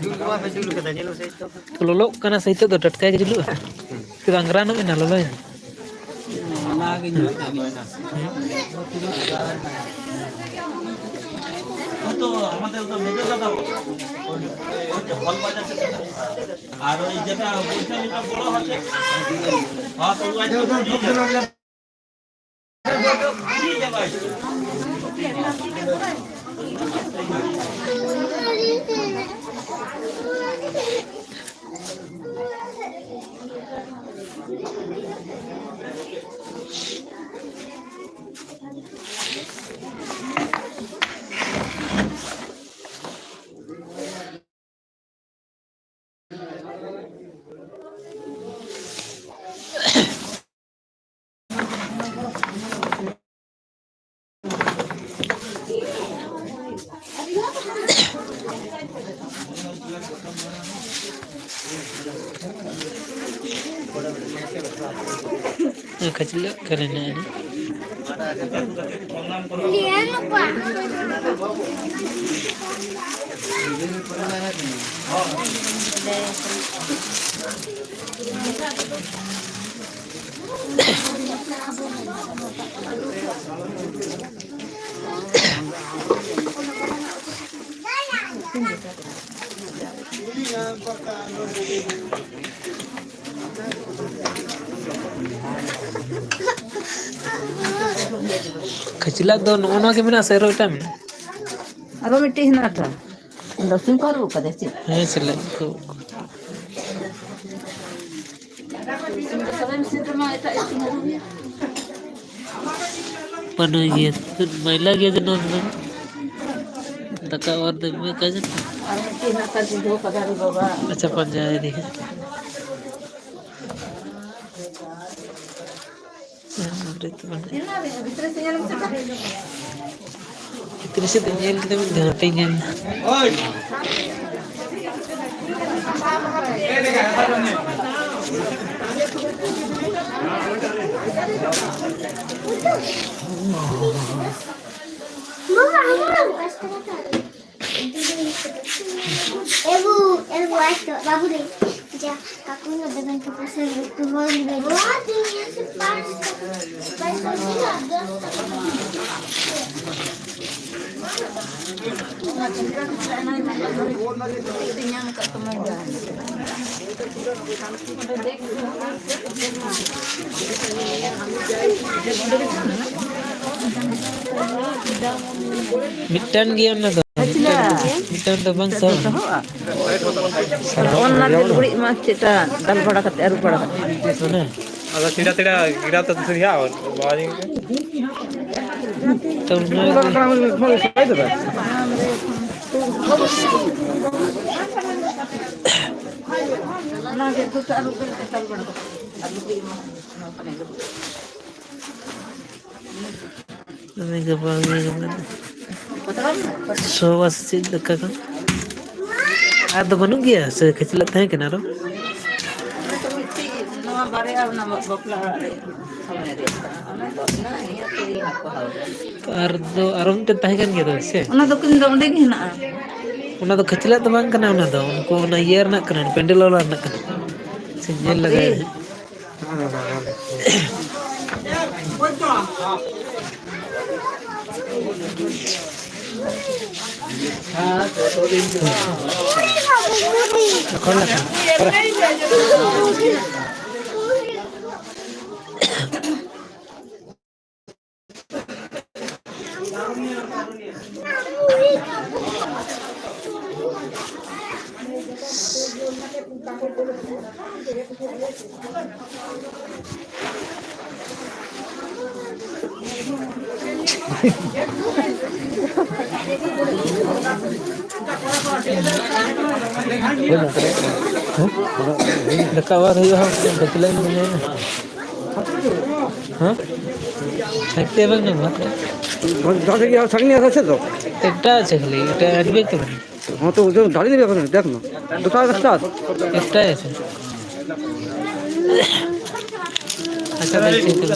ᱡᱩᱞ ᱫᱚ ᱵᱟᱯᱮ ᱡᱩᱞ ᱠᱟᱫᱟ, ᱧᱮᱞ ᱢᱮᱥᱮ ᱱᱤᱛᱚᱜ᱾ ᱞᱚᱞᱚᱜ ᱠᱟᱱᱟ ᱥᱮ ᱱᱤᱛᱚᱜ ᱫᱚ ᱴᱟᱴᱠᱟ ᱜᱮ ᱡᱩᱞᱩᱜᱼᱟ? ᱛᱚ ᱟᱝᱜᱽᱨᱟ ᱧᱚᱜ ᱮᱱᱟ, ᱞᱚᱞᱚᱭᱮᱱᱟ᱾ ᱚᱱᱟᱜᱮ ᱧᱮᱞ ᱧᱟᱢ ᱮᱫᱟ᱾ ᱦᱚᱭᱛᱳ আমাদের ওটা মেজর দাদা বলে। ওই যে হল বাজার থেকে। আর ওই যেটা বলছিলাম, এটা বড় হাতে। হ্যাঁ, তো ওই যে ᱠᱷᱟᱹᱪᱞᱟᱹᱜ ᱠᱟᱱᱟ ᱱᱟᱦᱟᱜ᱾ ᱠᱷᱟᱹᱪᱞᱟᱹᱜ ᱫᱚ ᱱᱚᱜᱼᱚ ᱱᱚᱣᱟ ᱜᱮ ᱢᱮᱱᱟᱜᱼᱟ ᱥᱮ ᱟᱨᱚ ᱮᱴᱟᱜ ᱢᱮᱱᱟᱜᱼᱟ? ᱟᱨᱚ ᱢᱤᱫᱴᱤᱡ ᱦᱮᱱᱟᱜᱼᱟ ᱛᱚ᱾ ᱫᱚᱥᱤᱧ ᱠᱚ ᱟᱹᱨᱩᱵ ᱠᱟᱫᱟ ᱪᱮᱫ? ᱦᱮᱸ, ᱪᱮᱞᱮ ᱠᱚ᱾ ᱯᱟᱹᱱᱟᱹᱭ ᱜᱮᱭᱟ, ᱢᱟᱹᱭᱞᱟᱹ ᱜᱮᱭᱟ ᱡᱮ ᱱᱚᱣᱟ ᱫᱚ᱾ ᱫᱟᱠᱟ ᱚᱨ ᱫᱚ ᱢᱮ ᱠᱟᱡᱮ᱾ ᱟᱨ ᱢᱤᱫᱴᱤᱡ ᱦᱮᱱᱟᱜ ᱠᱟᱫ ᱫᱚᱦᱚ ᱠᱟᱫᱟ ᱨᱮ ᱵᱟᱵᱟ᱾ ᱟᱪᱪᱷᱟ, ᱯᱟᱸᱡᱟᱭ ᱫᱤᱧ ᱦᱟᱸᱜ᱾ ᱦᱮᱸ, ᱵᱷᱤᱛᱨᱤ ᱥᱮᱫ ᱧᱮᱞ ᱢᱮᱥᱮ ᱛᱚ᱾ ᱵᱷᱤᱛᱨᱤ ᱥᱮᱫ ᱫᱚ ᱧᱮᱞ ᱠᱮᱫᱟ ᱢᱤᱫ ᱫᱷᱟᱣ, ᱦᱟᱯᱮᱧ ᱧᱮᱞ ᱫᱟ᱾ Ebu, ebu, esto, babu de. Ya, kakuino deben que pasar tu móvil. ᱢᱤᱫᱴᱟᱝ ᱜᱮᱭᱟ ᱚᱱᱟ ᱫᱚ᱾ ᱟᱪᱪᱷᱟ᱾ ᱢᱤᱫᱴᱟᱝ ᱫᱚ ᱵᱟᱝ ᱥᱟᱵ᱾ ᱚᱱᱟ ᱜᱮ ᱞᱩᱜᱽᱲᱤᱡ ᱢᱟ ᱪᱮᱫᱴᱟ ᱫᱟᱞ ᱵᱟᱲᱟ ᱠᱟᱛᱮ, ᱟᱹᱨᱩᱵ ᱵᱟᱲᱟ ᱠᱟᱛᱮ᱾ ᱚᱱᱟ? ᱟᱫᱚ ᱥᱤᱫᱷᱟ ᱛᱮᱲᱟ ᱜᱤᱨᱟ ᱛᱚ ᱥᱤᱫᱷᱟ ᱵᱟᱵᱟ ᱡᱤ᱾ ᱛᱚ ᱚᱱᱟ ᱜᱮ᱾ ᱚᱱᱟ ᱜᱮ ᱫᱟᱞ ᱵᱟᱲᱟ ᱠᱟᱛᱮ, ᱟᱹᱨᱩᱵ ᱞᱩᱜᱽᱲᱤᱡ ᱢᱟ᱾ ᱩᱱᱤ ᱜᱮ ᱵᱟᱝ ᱤᱭᱟᱹ ᱠᱟᱱᱟ᱾ ᱥᱚ ᱟᱥᱮ ᱪᱮᱫ ᱞᱮᱠᱟ ᱠᱟᱱᱟ? ᱟᱨ ᱫᱚ ᱵᱟᱹᱱᱩᱜ ᱜᱮᱭᱟ ᱥᱮ ᱠᱷᱟᱹᱪᱞᱟᱹᱜ ᱛᱟᱦᱮᱸ ᱠᱟᱱᱟ ᱟᱨᱚ? ᱱᱚᱣᱟ ᱵᱟᱨᱭᱟ ᱚᱱᱟ ᱵᱟᱯᱞᱟ ᱚᱲᱟᱜ ᱨᱮ ᱥᱚᱢᱚᱭ ᱨᱮ ᱚᱱᱟ ᱫᱚ ᱚᱱᱟ ᱤᱭᱟᱹ ᱛᱮᱜᱮ ᱦᱟᱸᱜ ᱠᱚ ᱦᱟᱣ ᱞᱮᱱᱟ᱾ ᱟᱨ ᱫᱚ ᱟᱨᱚ ᱢᱤᱫᱴᱮᱱ ᱛᱟᱦᱮᱸ ᱠᱟᱱ ᱜᱮᱭᱟ ᱛᱚ ᱥᱮ? ᱚᱱᱟ ᱫᱚ ᱠᱤᱱ ᱫᱚ ᱚᱸᱰᱮ ᱜᱮ ᱦᱮᱱᱟᱜᱼᱟ᱾ ᱚᱱᱟ ᱫᱚ ᱠᱷᱟᱹᱪᱞᱟᱹᱜ ᱫᱚ ᱵᱟᱝ ᱠᱟᱱᱟ, ᱚᱱᱟ ᱫᱚ ᱩᱱᱠᱩ ᱚᱱᱟ ᱤᱭᱟᱹ ᱨᱮᱱᱟᱜ ᱠᱟᱱᱟ, ᱯᱮᱱᱰᱮᱞ ᱵᱟᱞᱟ ᱨᱮᱱᱟᱜ ᱠᱟᱱᱟ᱾ ᱥᱮ ᱧᱮᱞ ᱞᱮᱜᱟᱭ ᱢᱮ᱾ ᱫᱟᱠᱟ ᱟᱵᱟᱨ ᱦᱩᱭᱩᱜᱼᱟ, ᱦᱟᱸᱜ ᱵᱟᱹᱠᱤ ᱞᱟᱭᱤᱱ ᱨᱮ ᱧᱮᱞ ᱢᱮ᱾ ᱦᱮᱸ? ᱦᱟᱱᱛᱮ ᱵᱟᱝ ᱧᱟᱢᱚᱜᱼᱟ᱾ ᱫᱟᱫᱟ ᱜᱮ ᱥᱟᱺᱜᱤᱧ ᱨᱮ ᱥᱮ ᱫᱚ? ᱮᱠᱴᱟ ᱟᱪᱪᱷᱟ, ᱠᱷᱟᱹᱞᱤ ᱮᱠᱴᱟ ᱮᱰᱢᱤᱴ ᱠᱟᱱᱟ᱾ ᱦᱚᱸ, ᱛᱚ ᱩᱱᱤ ᱫᱟᱲᱮ ᱜᱮ ᱵᱟᱹᱱᱩᱜ, ᱫᱮᱠᱷ ᱱᱟ᱾ ᱫᱚᱥᱟᱨ ᱨᱟᱥᱛᱟ᱾ ᱮᱠᱴᱟ ᱟᱪᱪᱷᱟ᱾ ᱟᱪᱪᱷᱟ, ᱵᱮᱥ ᱴᱷᱤᱠ ᱜᱮᱭᱟ᱾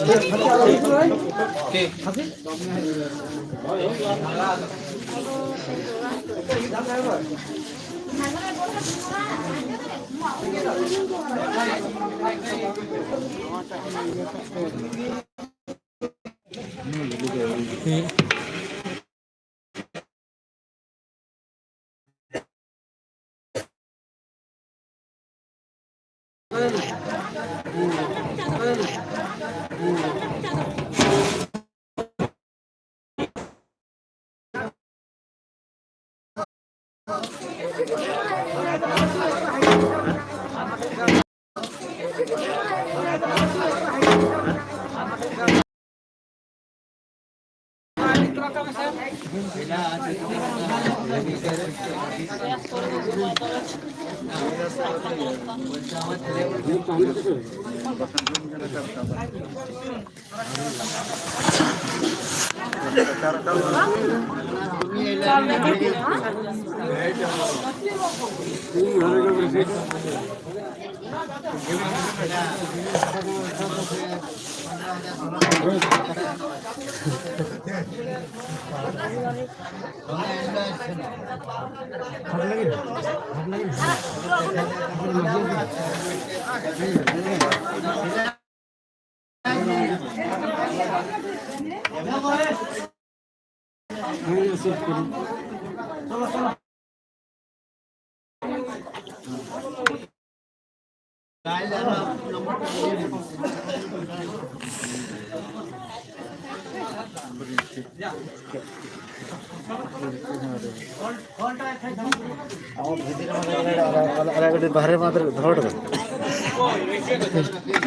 ᱟᱞᱮ ᱠᱟᱹᱴᱤᱡ ᱵᱟᱦᱨᱮ ᱢᱟ ᱫᱚᱦᱚ ᱦᱚᱴᱚ ᱠᱟᱜ᱾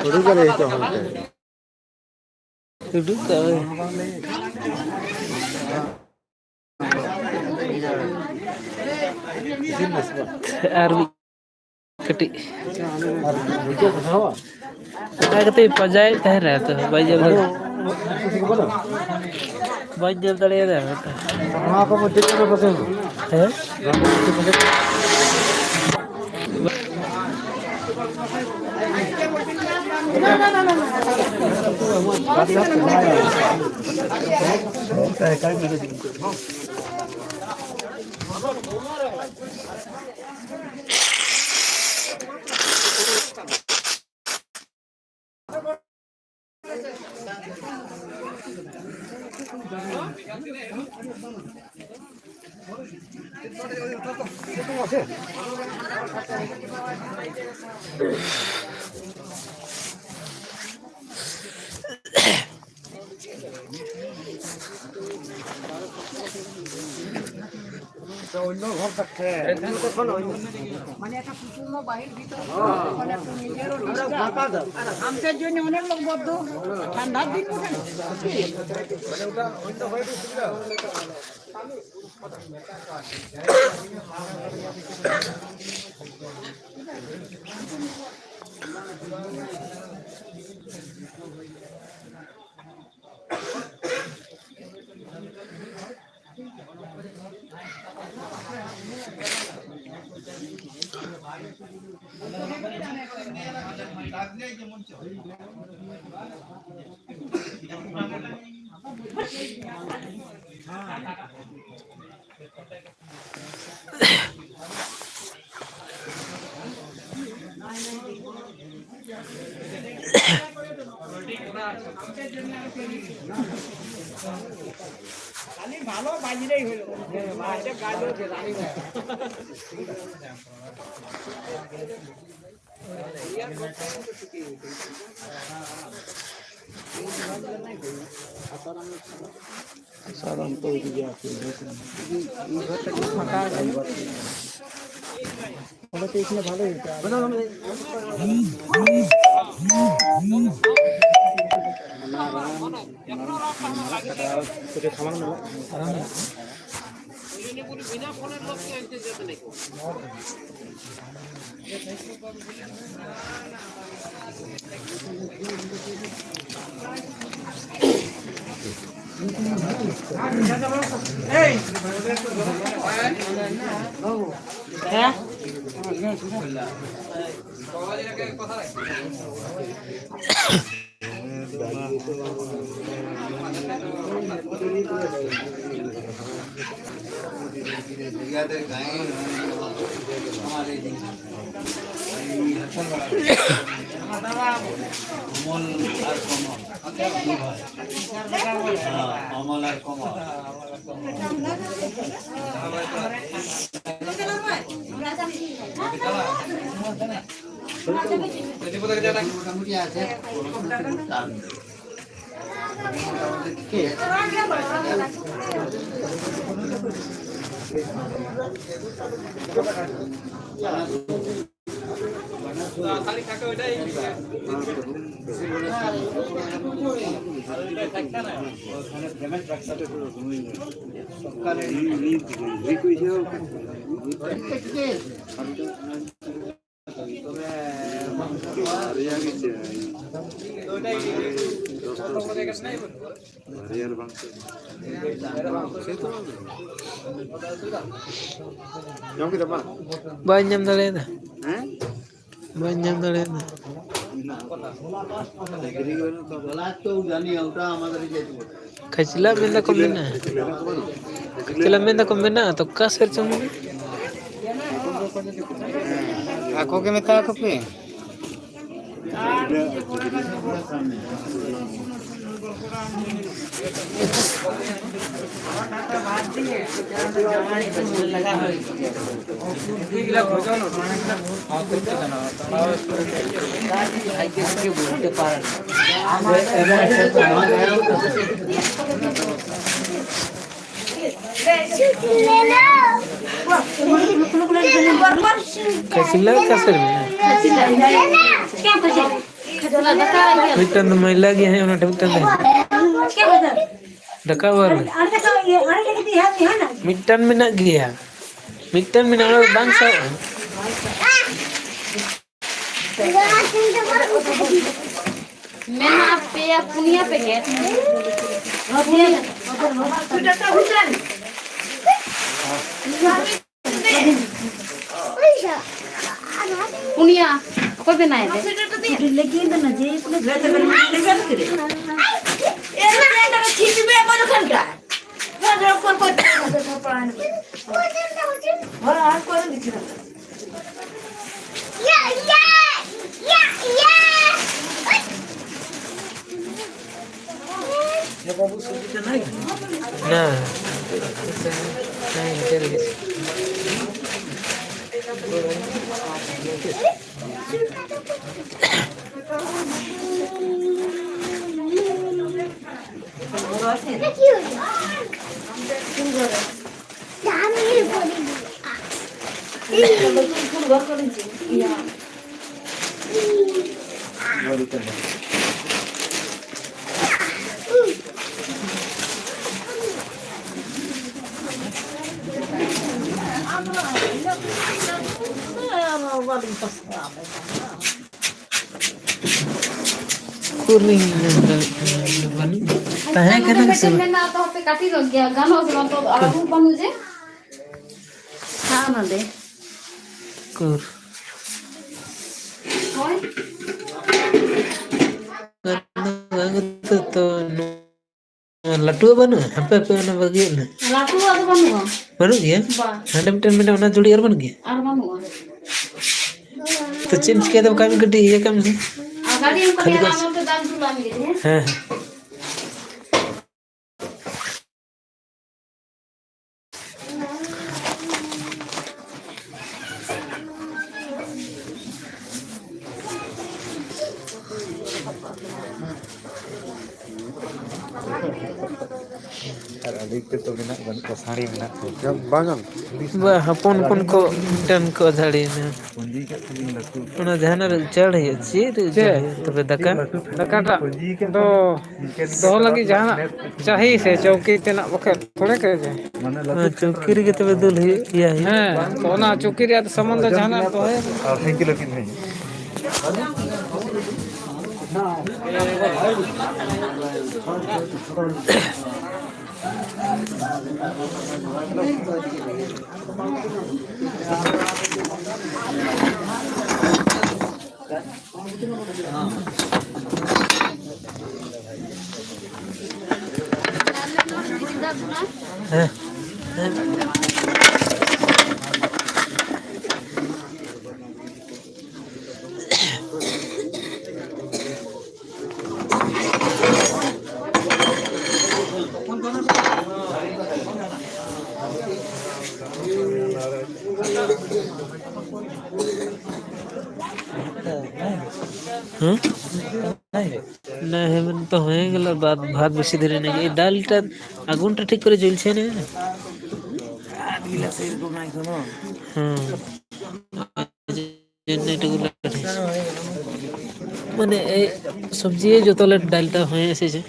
ᱩᱰᱩᱠ ᱟᱞᱮ ᱱᱤᱛᱚᱜ ᱦᱟᱱᱛᱮ᱾ ᱩᱰᱩᱠ ᱠᱟᱜ ᱢᱮ᱾ ᱟᱨ ᱢᱤᱫ ᱠᱟᱹᱴᱤᱡ᱾ ᱟᱨ ᱵᱷᱤᱰᱤᱭᱳ ᱠᱚ ᱥᱟᱵᱟ? ᱚᱱᱟ ᱠᱟᱛᱮ ᱯᱟᱸᱡᱟᱭᱮᱫ ᱛᱟᱦᱮᱱᱟ ᱛᱚ, ᱵᱟᱹᱧ ᱧᱮᱞ ᱫᱟᱲᱮᱭᱟᱫᱟ᱾ ᱵᱟᱹᱧ ᱧᱮᱞ ᱫᱟᱲᱮᱭᱟᱫᱟ᱾ ᱱᱚᱣᱟ ᱠᱚ ᱢᱚᱫᱽᱫᱷᱮ ᱨᱮ ᱵᱚᱥᱮ᱾ ᱦᱮᱸ? অন্য ঘর থাকছে। মানে একটা কুটুম্ব বাহির ভিতর, মানে একটা নিজেরও ডিস্টার্ব। আর হামসের জন্য অনেক লোক বদ্ধ, ঠান্ডার দিন উঠে না। খালি ভালো বাজলেই হলো। সাধারণত ওইদিকে আছে। ফাঁকা আছে। ওটা তো এখানে ভালোই হতো। ᱚᱢᱚᱞ ᱟᱨ ᱠᱚᱢᱚᱞ᱾ ᱦᱮᱸ, ᱚᱢᱚᱞ ᱟᱨ ᱠᱚᱢᱚᱞ᱾ ᱵᱟᱨᱭᱟ ᱜᱮ ᱪᱮᱫ? ᱵᱟᱨᱭᱟ ᱫᱚ ᱵᱟᱝ ᱪᱮᱫ? ᱡᱚᱢ ᱠᱮᱫᱟ ᱵᱟᱝ? ᱵᱟᱹᱧ ᱧᱟᱢ ᱫᱟᱲᱮᱭᱟᱫᱟ᱾ ᱦᱮᱸ? ᱵᱟᱹᱧ ᱧᱟᱢ ᱫᱟᱲᱮᱭᱟᱫᱟ᱾ ᱢᱮᱱᱟᱜᱼᱟ᱾ ᱰᱟᱹᱝᱨᱤ ᱜᱮ ᱵᱟᱹᱱᱩᱜ ᱠᱚᱣᱟ᱾ ᱠᱷᱟᱹᱪᱞᱟᱹᱜ ᱢᱮᱱ ᱫᱟᱠᱚ ᱢᱮᱱᱟᱜᱼᱟ᱾ ᱠᱷᱟᱹᱪᱞᱟᱹᱜ ᱢᱮᱱ ᱫᱟᱠᱚ ᱢᱮᱱᱟᱜᱼᱟ, ᱛᱚ ᱚᱠᱟ ᱥᱮᱫ ᱪᱚᱝ ᱢᱮᱱᱟᱜᱼᱟ? ᱟᱠᱚ ᱜᱮ ᱢᱮᱛᱟ ᱟᱠᱚ ᱯᱮ᱾ ᱠᱷᱟᱹᱪᱞᱟᱹᱜ ᱚᱠᱟ ᱥᱮᱫ ᱨᱮ ᱢᱮᱱᱟᱜᱼᱟ? ᱢᱤᱫᱴᱟᱝ ᱫᱚ ᱢᱟᱹᱭᱞᱟᱹ ᱜᱮ ᱦᱮᱸ, ᱚᱱᱟ ᱴᱷᱮᱱ ᱢᱤᱫᱴᱟᱝ ᱫᱚ᱾ ᱫᱟᱠᱟ ᱚᱣᱟᱨ ᱢᱮ᱾ ᱢᱤᱫᱴᱟᱝ ᱢᱮᱱᱟᱜ ᱜᱮᱭᱟ, ᱢᱤᱫᱴᱟᱝ ᱢᱮᱱᱟᱜᱼᱟ, ᱚᱱᱟ ᱫᱚ ᱵᱟᱝ ᱥᱟᱵᱼᱟ᱾ ᱢᱮᱱᱟᱜᱼᱟ ᱯᱮᱭᱟ ᱯᱩᱱᱭᱟ ᱯᱮᱠᱮᱴ᱾ ᱯᱩᱱᱭᱟ᱾ ᱚᱠᱚᱭ ᱵᱮᱱᱟᱭ ᱫᱮ? ᱱᱟ᱾ ᱦᱮᱸ, ᱦᱮᱸ, ᱦᱮᱸ᱾ ᱩᱠᱩᱨ ᱞᱤᱧ ᱢᱮᱱ ᱫᱟᱲᱮᱭᱟᱜ ᱠᱟᱱᱟ, ᱵᱟᱹᱱᱩᱜ᱾ ᱛᱟᱦᱮᱸ ᱠᱟᱱᱟ ᱥᱮ ᱵᱟᱝ? ᱢᱮᱱᱟᱜ ᱛᱚ, ᱦᱟᱯᱮ ᱠᱟᱹᱴᱤᱡᱚᱜ ᱜᱮᱭᱟ, ᱜᱟᱱᱚᱜ ᱟᱥᱮ ᱵᱟᱝ? ᱛᱚ, ᱟᱨ ᱟᱹᱜᱩ ᱵᱟᱹᱱᱩᱜ ᱡᱮ᱾ ᱦᱮᱸ, ᱱᱚᱰᱮ᱾ ᱩᱠᱩᱨ᱾ ᱦᱳᱭ᱾ ᱛᱚ, ᱱᱚᱣᱟ ᱞᱟᱹᱴᱩᱣᱟᱜ ᱵᱟᱹᱱᱩᱜᱼᱟ? ᱦᱟᱯᱮ, ᱦᱟᱯᱮ, ᱚᱱᱟ ᱵᱟᱹᱜᱤᱭᱟᱜ ᱢᱮ᱾ ᱞᱟᱹᱴᱩᱣᱟᱜ ᱫᱚ ᱵᱟᱹᱱᱩᱜᱼᱟ᱾ ᱵᱟᱹᱱᱩᱜ ᱜᱮᱭᱟ? ᱵᱟᱝ᱾ ᱦᱟᱸᱰᱮ ᱢᱤᱫᱴᱮᱱ ᱢᱮᱱᱟᱜᱼᱟ, ᱚᱱᱟ ᱡᱩᱲᱤ ᱟᱨ ᱵᱟᱹᱱᱩᱜ ᱜᱮᱭᱟ? ᱟᱨ ᱵᱟᱹᱱᱩᱜᱼᱟ᱾ ᱛᱚ ᱪᱮᱫ ᱮᱢ ᱪᱤᱠᱟᱹᱭᱮᱫᱟ? ᱵᱟᱠᱷᱟᱡ ᱢᱤᱫ ᱠᱟᱹᱴᱤᱡ ᱤᱭᱟᱹ ᱠᱟᱜ ᱢᱮ ᱥᱮ᱾ ᱟᱨ ᱜᱟᱹᱰᱤ ᱚᱱᱠᱟ ᱠᱷᱟᱹᱞᱤ ᱜᱮ ᱠᱚ ᱟᱨ ᱱᱚᱛᱮ ᱫᱟᱜ ᱫᱩᱞᱟᱜ ᱢᱮ ᱠᱟᱹᱴᱤᱡ, ᱦᱮᱸ? ᱦᱮᱸ, ᱦᱮᱸ᱾ ᱟᱨ ᱟᱹᱰᱤ ᱩᱛᱟᱹᱨ ᱠᱚ ᱢᱮᱱᱟᱜ, ᱵᱟᱹᱱᱩᱜ ᱠᱚᱣᱟ, ᱥᱟᱹᱲᱤ ᱢᱮᱱᱟᱜ ᱠᱚᱣᱟ᱾ ᱵᱟᱝᱟ᱾ ᱵᱟ, ᱦᱚᱯᱚᱱ ᱦᱚᱯᱚᱱ ᱠᱚ ᱢᱤᱫᱴᱮᱱ ᱠᱚ ᱡᱷᱟᱹᱲᱤᱭᱮᱱᱟ᱾ ᱯᱩᱸᱡᱤ ᱠᱟᱜ ᱠᱷᱟᱱᱤᱧ ᱞᱟᱹᱴᱩ᱾ ᱚᱱᱟ ᱡᱟᱦᱟᱱᱟᱜ ᱨᱮ ᱩᱪᱟᱹᱲ ᱦᱩᱭᱩᱜᱼᱟ, ᱪᱮᱫ ᱨᱮ ᱪᱮᱫ? ᱩᱪᱟᱹᱲ ᱦᱩᱭᱩᱜᱼᱟ? ᱛᱚᱵᱮ ᱫᱟᱠᱟ? ᱫᱟᱠᱟᱴᱟᱜ ᱫᱚ ᱫᱚᱦᱚ ᱞᱟᱹᱜᱤᱫ ᱡᱟᱦᱟᱱᱟᱜ ᱪᱟᱹᱦᱤ ᱥᱮ ᱪᱟᱹᱣᱠᱤ ᱛᱮᱱᱟᱜ ᱵᱟᱠᱷᱟᱡ ᱛᱷᱚᱲᱮ ᱠᱚ ᱡᱮ᱾ ᱢᱟᱱᱮ ᱞᱟᱹᱴᱩ ᱦᱮᱸ, ᱪᱟᱹᱣᱠᱤ ᱨᱮᱜᱮ ᱛᱚᱵᱮ ᱫᱩᱞ ᱦᱩᱭᱩᱜ ᱜᱮᱭᱟ, ᱦᱮᱸ᱾ ᱦᱮᱸ, ᱛᱚ ᱚᱱᱟ ᱪᱟᱹᱣᱠᱤ ᱨᱮᱭᱟᱜ ᱥᱟᱢᱟᱱ ᱫᱚ ᱡᱟᱦᱟᱱᱟᱜ ᱫᱚᱦᱚᱭ ᱢᱮ᱾ ᱟᱨ ᱥᱟᱭᱠᱮᱞ ᱟᱹᱠᱤᱱ ᱦᱮᱸ᱾ ᱦᱮᱸ᱾ ᱦᱮᱸ? नहीं, हम तो होएंगे लो बात, भात बेसी देर नहीं, ये दाल टा आगुन टा ठीक करे जुल छे ने। हाँ। ᱡᱮᱱᱱᱟ ᱮᱴᱩᱠᱩ ᱞᱟᱹᱠᱛᱤ᱾ ᱢᱟᱱᱮ, ᱮᱭ, ᱥᱚᱵᱽᱡᱤ ᱡᱚᱛᱚ ᱞᱮ ᱰᱟᱞ ᱛᱟ ᱦᱚᱸ ᱥᱮ ᱪᱮᱫ?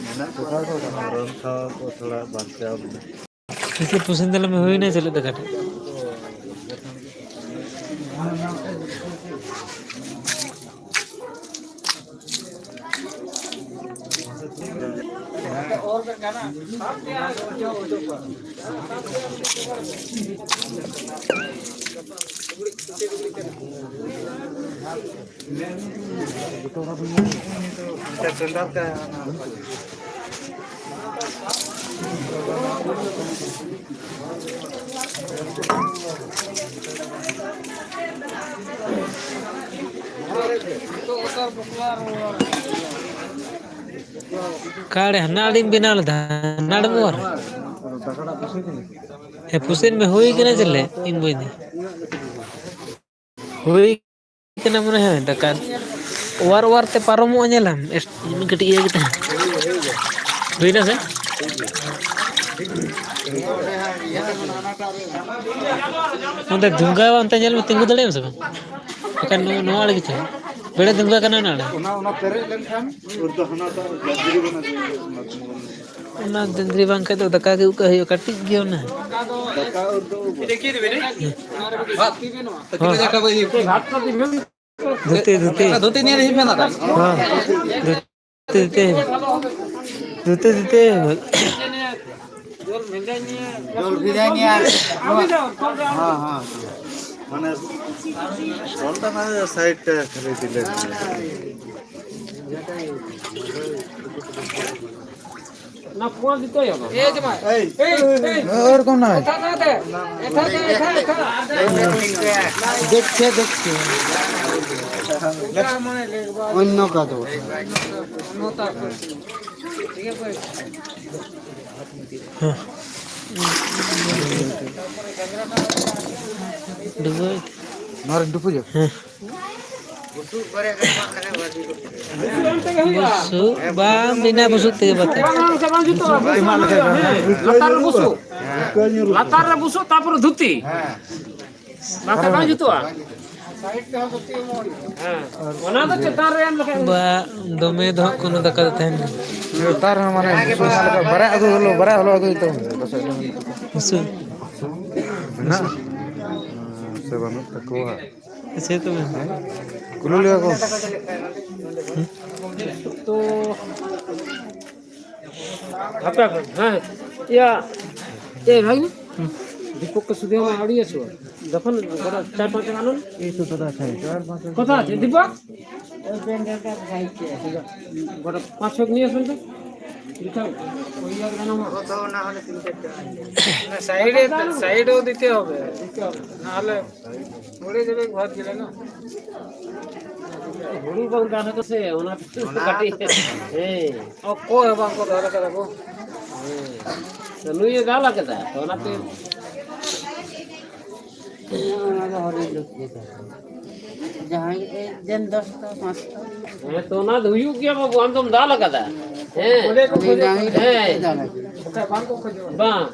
ᱢᱮᱱᱟᱜ ᱠᱚᱣᱟ ᱠᱚ, ᱨᱟᱱ ᱠᱷᱟᱣᱟ ᱠᱚ ᱛᱷᱚᱲᱟ ᱵᱟᱧᱪᱟᱣ ᱢᱮᱱᱟᱜ᱾ ᱠᱤᱪᱷᱩ ᱯᱩᱥᱤᱱ ᱫᱟᱞᱮ ᱢᱮ ᱦᱩᱭᱱᱟ ᱪᱮᱫ ᱞᱮᱠᱟ ᱠᱟᱹᱴᱤᱡ? ᱚᱠᱟᱨᱮ ᱦᱟᱱᱟ ᱟᱹᱰᱤᱧ ᱵᱮᱱᱟᱣ ᱞᱮᱫᱟ, ᱦᱟᱱᱟ ᱟᱹᱰᱤ ᱵᱚᱨ᱾ ᱦᱮᱸ, ᱯᱩᱥᱮᱱ ᱢᱮ ᱦᱩᱭ ᱠᱟᱱᱟ ᱪᱮᱞᱮ? ᱤᱧ ᱵᱟᱹᱧ ᱫᱮ᱾ ᱦᱩᱭ ᱠᱟᱱᱟ ᱢᱚᱱᱮ ᱦᱚᱭ, ᱫᱟᱠᱟ ᱚᱣᱟᱨ ᱚᱣᱟᱨ ᱛᱮ ᱯᱟᱨᱚᱢᱚᱜᱼᱟ, ᱧᱮᱞᱟᱢ᱾ ᱮᱥ-, ᱠᱟᱹᱴᱤᱡ ᱤᱭᱟᱹ ᱠᱟᱛᱮ᱾ ᱦᱩᱭᱱᱟ ᱥᱮ? ᱚᱸᱰᱮ ᱫᱷᱩᱝᱜᱟ ᱚᱱᱛᱮ ᱧᱮᱞ ᱢᱮ, ᱛᱤᱸᱜᱩ ᱫᱟᱲᱮᱭᱟᱜ ᱟᱢ ᱥᱮ ᱵᱟᱝ? ᱵᱟᱠᱷᱟᱱ ᱱᱚᱣᱟ, ᱱᱚᱣᱟ ᱟᱲᱮ ᱜᱮ ᱪᱟᱞᱟᱜ᱾ ᱵᱮᱲᱮ ᱫᱷᱩᱝᱜᱟ ᱠᱟᱱᱟ ᱚᱱᱟ ᱟᱲᱮ᱾ ᱚᱱᱟ, ᱚᱱᱟ ᱯᱮᱨᱮᱡ ᱞᱮᱱᱠᱷᱟᱱ ᱩᱨ ᱫᱚ ᱦᱟᱱᱟᱴᱟᱜ ᱜᱟᱡᱽᱨᱤ ᱵᱚᱱᱟ ᱡᱮ ᱚᱱᱟ ᱫᱤᱱᱫᱽᱨᱤ ᱵᱟᱝ ᱠᱷᱟᱡ ᱫᱚ ᱫᱟᱠᱟ ᱜᱮ ᱩᱵ ᱠᱟᱜ ᱦᱩᱭᱩᱜᱼᱟ, ᱠᱟᱹᱴᱤᱡ ᱜᱮ ᱚᱱᱟ᱾ ᱫᱟᱠᱟ ᱩᱨ ᱫᱚ ᱩᱵ᱾ ᱦᱚᱸ᱾ ᱫᱷᱩᱛᱤ, ᱫᱷᱩᱛᱤ᱾ ᱫᱷᱩᱛᱤ ᱱᱤᱭᱮ ᱦᱤᱡᱩᱜ ᱢᱮ ᱫᱟᱫᱟ᱾ ᱦᱚᱸ᱾ ᱫᱷᱩᱛᱤ, ᱫᱷᱩᱛᱤ᱾ ᱫᱷᱩᱛᱤ, ᱫᱷᱩᱛᱤ᱾ ᱡᱚᱞ ᱵᱷᱮᱡᱟ ᱱᱤᱭᱮ ᱟᱨ ᱦᱚᱸ, ᱦᱚᱸ, ᱦᱚᱸ᱾ ᱢᱟᱱᱮ ᱚᱞ ᱛᱟᱦᱮᱱᱟ ᱥᱟᱭᱤᱰ ᱛᱮ ᱠᱷᱟᱹᱞᱤ ᱰᱤᱞᱮᱴ᱾ ᱚᱱᱟ ᱯᱷᱳᱱ ᱫᱤᱛᱚ ᱭᱟ ᱵᱟᱝ? ᱮᱭ ᱡᱟᱢᱟᱭ, ᱮᱭ, ᱮᱭ, ᱮᱭ, ᱚᱨ ᱠᱚ ᱱᱟᱭ᱾ ᱮᱛᱷᱟ ᱫᱮ, ᱮᱛᱷᱟ ᱫᱮ, ᱮᱛᱷᱟ, ᱮᱛᱷᱟ᱾ দেখছে, দেখছে। অন্য কাজ। ঠিক আছে। ᱰᱩᱵᱟᱹ। ᱱᱚᱣᱟ ᱨᱮ ᱰᱩᱵᱩᱡᱚᱜ? ᱦᱮᱸ᱾ ᱵᱩᱥᱩᱵ ᱵᱟᱝ, ᱵᱤᱱᱟᱹ ᱵᱩᱥᱩᱵ ᱛᱮᱜᱮ ᱵᱟᱛᱟ᱾ ᱞᱟᱛᱟᱨ ᱨᱮ ᱵᱩᱥᱩᱵ᱾ ᱞᱟᱛᱟᱨ ᱨᱮ ᱵᱩᱥᱩᱵ, ᱛᱟᱨᱯᱚᱨᱮ ᱫᱷᱩᱛᱤ᱾ ᱵᱟᱝᱠᱷᱟᱱ ᱵᱟᱝ ᱡᱩᱛᱩᱜᱼᱟ᱾ ᱦᱮᱸ, ᱚᱱᱟ ᱫᱚ ᱪᱮᱛᱟᱱ ᱨᱮ ᱮᱢ ᱞᱮᱠᱷᱟᱱ᱾ ᱵᱟ, ᱫᱚᱢᱮ ᱫᱚ ᱦᱟᱸᱜ ᱠᱳᱱᱳ ᱫᱟᱠᱟ ᱫᱚ ᱛᱟᱦᱮᱱ ᱜᱮᱭᱟ᱾ ᱞᱟᱛᱟᱨ ᱨᱮᱦᱚᱸ ᱢᱟᱱᱮ ᱵᱟᱨᱭᱟ ᱟᱹᱜᱩ ᱦᱩᱭᱩᱜ ᱛᱟᱵᱚᱱᱟ᱾ ᱵᱩᱥᱩᱵ᱾ ᱢᱮᱱᱟᱜᱼᱟ? ᱥᱮ ᱵᱟᱹᱱᱩᱜ ᱛᱟᱠᱚᱣᱟ? ᱥᱮ ᱛᱚᱵᱮ᱾ ᱠᱩᱞᱤ ᱞᱮᱭᱟ ᱠᱚ᱾ ᱛᱚ, ᱦᱟᱯᱮ, ᱦᱟᱯᱮ, ᱦᱮᱸ, ᱤᱭᱟᱹ, ᱮ, ᱵᱷᱟᱜᱽᱱᱤ? ᱫᱤᱯᱚᱠ ᱠᱚ ᱥᱩᱫᱷᱤ ᱟᱢᱟᱜ ᱟᱹᱣᱲᱤ ᱟᱥᱚ? ᱡᱚᱠᱷᱚᱱ ᱜᱚᱴᱟ ᱪᱟᱨ ᱯᱟᱸᱪ ᱜᱟᱱ ᱦᱚᱸ? এই তো দাদা, চাই। চার পাঁচ কথা আছে, দীপক? গোটা পাঁচ ছয় নিয়ে আসুন তো। লিখা, ওই আর কেন আমার? না, সাইডে, সাইডেও দিতে হবে। দিতে হবে। নাহলে ᱦᱩᱲᱩ ᱵᱟᱝ ᱫᱟᱜ ᱠᱟᱛᱮ ᱥᱮ, ᱚᱱᱟ ᱠᱟᱹᱴᱤᱡ, ᱦᱮᱸ᱾ ᱚᱠᱚᱭ ᱦᱚᱸ ᱵᱟᱝ ᱠᱚ ᱫᱚᱦᱚ ᱠᱟᱫᱟ ᱠᱚ᱾ ᱦᱮᱸ᱾ ᱱᱩᱭᱮ ᱫᱟᱞ ᱠᱟᱫᱟ, ᱛᱚ ᱚᱱᱟᱛᱮ᱾ ᱚᱱᱟ ᱫᱚ ᱦᱚᱲ ᱞᱟᱹᱜᱤᱫ ᱜᱮ ᱠᱟᱱᱟ᱾ ᱡᱟᱦᱟᱸᱭ ᱜᱮ ᱫᱮᱱ ᱫᱚᱥ ᱴᱟ, ᱯᱟᱸᱪ ᱴᱟ᱾ ᱦᱮᱸ, ᱛᱚ ᱚᱱᱟ ᱫᱚ ᱦᱩᱭᱩᱜ ᱜᱮᱭᱟ ᱵᱟᱵᱩ, ᱟᱢ ᱫᱚᱢ ᱫᱟᱞ ᱠᱟᱫᱟ᱾ ᱦᱮᱸ᱾ ᱩᱱᱤ ᱰᱟᱝᱨᱤ ᱦᱮᱸ᱾ ᱫᱟᱞ ᱠᱟᱫᱟ᱾ ᱵᱟᱝ᱾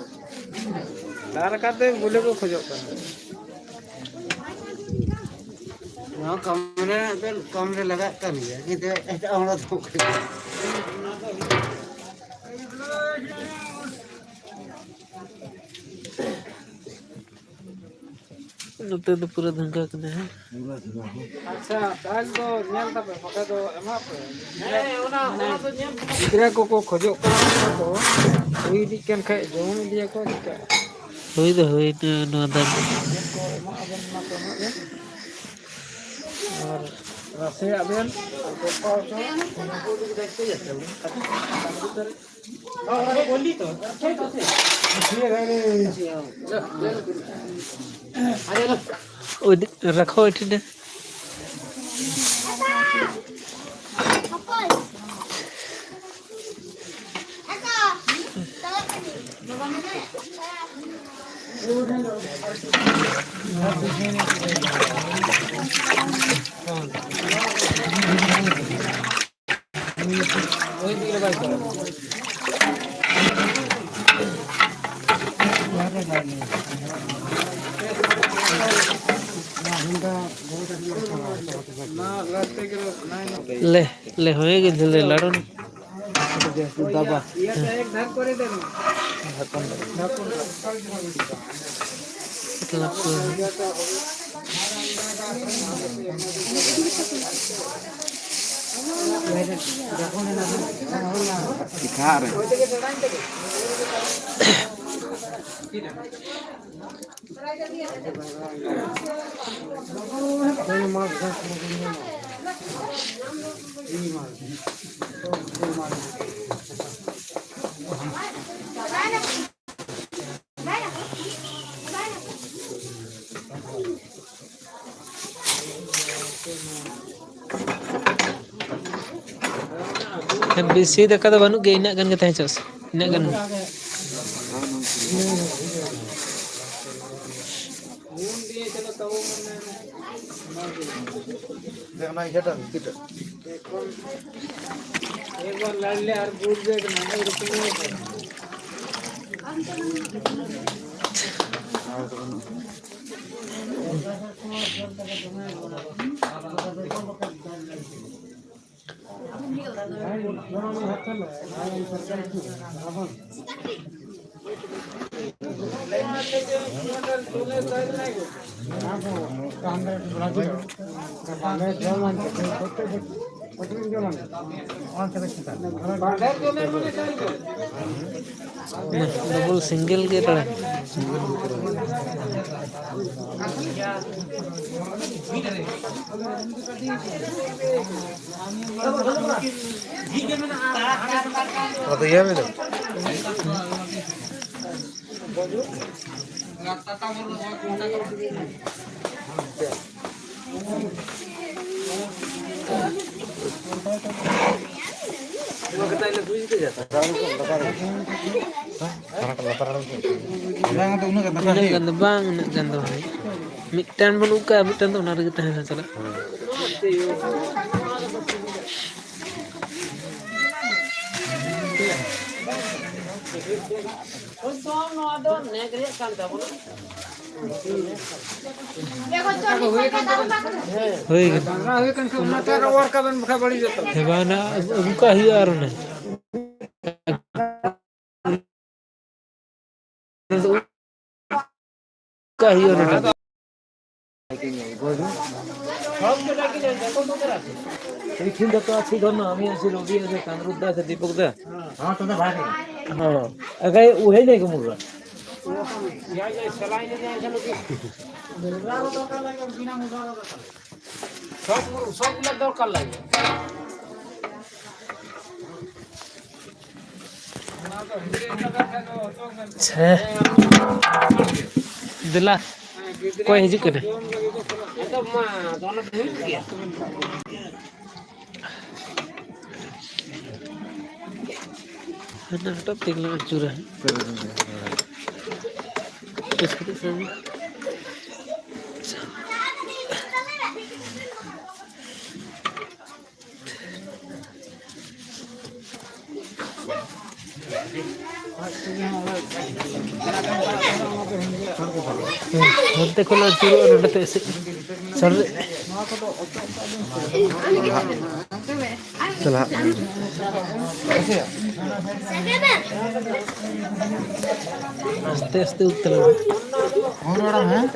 ᱫᱟᱞ ᱠᱟᱛᱮ ᱵᱚᱞᱮ ᱠᱚ ᱠᱷᱚᱡᱚᱜ ᱠᱟᱱᱟ᱾ ᱱᱚᱣᱟ ᱠᱟᱹᱢᱤ ᱨᱮ ᱮᱱᱛᱮᱫ ᱠᱟᱹᱢᱤ ᱨᱮ ᱞᱟᱜᱟᱜ ᱠᱟᱱ ᱜᱮᱭᱟ, ᱠᱤᱱᱛᱩ ᱮᱴᱟᱜ ᱦᱚᱲ ᱫᱚ ᱵᱟᱠᱚ ᱠᱷᱚᱡᱚᱜ ᱠᱟᱱᱟ᱾ ᱱᱚᱛᱮ ᱫᱚ ᱯᱩᱨᱟᱹ ᱫᱷᱟᱝᱠᱟ ᱠᱟᱱᱟ, ᱦᱮᱸ? ᱟᱪᱪᱷᱟ, ᱛᱟᱦᱚᱞᱮ ᱫᱚ ᱧᱮᱞ ᱛᱟᱯᱮ, ᱵᱟᱠᱷᱟᱡ ᱫᱚ ᱮᱢᱟ ᱯᱮ᱾ ᱦᱮᱸ, ᱚᱱᱟ, ᱚᱱᱟ ᱫᱚ ᱧᱮᱞ ᱜᱤᱫᱽᱨᱟᱹ ᱠᱚᱠᱚ ᱠᱷᱚᱡᱚᱜ ᱠᱟᱱᱟ, ᱚᱱᱟ ᱠᱚ ᱦᱩᱭ ᱤᱫᱤᱜ ᱠᱟᱱ ᱠᱷᱟᱡ ᱡᱚᱢ ᱤᱫᱤᱭᱟᱠᱚ, ᱪᱤᱠᱟᱹ? ᱦᱩᱭ ᱫᱚ ᱦᱩᱭᱱᱟ ᱱᱚᱣᱟ ᱫᱟᱜ᱾ ᱟᱨ ᱨᱟᱥᱮᱭᱟᱜ ᱵᱮᱱ, ᱟᱨ ᱫᱚᱥᱴᱟ ᱦᱚᱪᱚ, ᱩᱱᱠᱩ ᱡᱩᱫᱤ ᱫᱟᱭᱤᱛᱛᱚ ᱤᱭᱟᱹ ᱛᱮ, ᱦᱚᱸ, ᱚᱱᱟ ᱠᱚ ᱵᱚᱱᱫᱤ ᱛᱚ, ᱴᱷᱤᱠ ᱟᱪᱷᱮ? ᱴᱷᱤᱠ ᱟᱪᱷᱮ, ᱦᱚᱸ᱾ ᱟᱨᱮ ᱟᱞᱚ᱾ ᱳᱭ ᱫᱤ-, ᱨᱟᱠᱷᱚ ᱮᱴᱷᱮᱱᱮ᱾ ᱞᱮ, ᱞᱮ ᱦᱚᱭ ᱜᱮ ᱡᱷᱟᱹᱞᱮ ᱞᱟᱲᱩᱱ᱾ ᱫᱟᱵᱟ᱾ ᱢᱚᱛᱞᱚᱵ ᱠᱚ ᱥᱮᱛᱟᱜ ᱨᱮ᱾ ᱵᱮᱥᱤ ᱫᱟᱠᱟ ᱫᱚ ᱵᱟᱹᱱᱩᱜ ᱜᱮᱭᱟ, ᱤᱱᱟᱹᱜ ᱜᱟᱱ ᱜᱮ ᱛᱟᱦᱮᱸ ᱦᱚᱪᱚᱜ ᱥᱮ, ᱤᱱᱟᱹᱜ ᱜᱟᱱ᱾ ᱫᱮ, ᱚᱱᱟ ᱤᱭᱟᱹᱴᱟᱜ, ᱵᱷᱤᱛᱤᱨ ᱴᱟᱜ᱾ ᱮᱠᱵᱟᱨ ᱞᱟᱲᱞᱮ ᱟᱨ ᱵᱩᱞ ᱜᱮ ᱠᱟᱱᱟ, ᱮᱭ ᱨᱚᱠᱚᱢ ᱜᱮ ᱠᱟᱱᱟ᱾ ᱰᱚᱵᱚᱞ ᱥᱤᱝᱜᱮᱞ ᱜᱮ ᱛᱟᱦᱮᱸ᱾ ᱟᱫᱚ ᱤᱭᱟᱹ ᱢᱮ᱾ ᱩᱱᱟᱹᱜ ᱜᱟᱱ ᱫᱚ ᱵᱟᱝ, ᱩᱱᱟᱹᱜ ᱜᱟᱱ ᱫᱚ ᱵᱟᱝ᱾ ᱢᱤᱫᱴᱟᱝ ᱵᱟᱹᱱᱩᱜ ᱠᱟᱜᱼᱟ, ᱢᱤᱫᱴᱟᱝ ᱫᱚ ᱚᱱᱟ ᱨᱮᱜᱮ ᱛᱟᱦᱮᱱᱟ ᱪᱟᱞᱟᱜ᱾ ᱦᱳᱭ ᱠᱟᱱᱟ᱾ ᱰᱟᱝᱨᱟ ᱦᱩᱭ ᱠᱟᱱ ᱠᱷᱟᱱ ᱚᱱᱟᱛᱮ ᱟᱨᱚ ᱚᱣᱟᱨ ᱠᱟᱵᱮᱱ ᱵᱟᱠᱷᱟᱡ ᱵᱟᱹᱲᱤᱡᱚᱜ ᱛᱟᱵᱮᱱ᱾ ᱦᱮᱸ, ᱵᱟᱝ, ᱚᱱᱟ ᱟᱹᱜᱩ ᱠᱟᱜ ᱦᱩᱭᱩᱜᱼᱟ ᱟᱨ ᱚᱱᱟ᱾ ᱚᱱᱟ ᱫᱚ ᱚᱱᱠᱟ ᱦᱩᱭᱩᱜᱼᱟ ᱱᱚᱰᱮ᱾ এইখিনি যত আছে ধর না, আমি আছি, রবি আছে, কামরূপ দা আছে, দীপক দা। হ্যাঁ, আগে ওহে নেই কুমুরা। সব, সবগুলো দরকার লাগে। ᱟᱪᱪᱷᱟ᱾ ᱫᱮᱞᱟ, ᱚᱠᱚᱭ ᱦᱤᱡᱩᱜ ᱠᱟᱱᱟ? ᱦᱟᱱᱟ ᱦᱚᱴᱚᱜ ᱛᱮᱜᱮ ᱞᱟᱝ ᱟᱹᱪᱩᱨᱟ᱾ ᱵᱮᱥ ᱠᱟᱛᱮ ᱥᱟᱵ ᱢᱮ᱾ ᱦᱟᱱᱛᱮ ᱠᱷᱚᱱ ᱟᱹᱪᱩᱨᱚᱜᱼᱟ, ᱱᱚᱰᱮ ᱛᱮ ᱮᱥᱮᱫ᱾ ᱥᱟᱹᱨᱤ᱾ ᱪᱟᱞᱟᱜ᱾ ᱟᱥᱛᱮ ᱟᱥᱛᱮ ᱩᱛᱛᱟᱹᱨ᱾ ᱦᱚᱲ ᱟᱲᱟᱝ, ᱦᱮᱸ?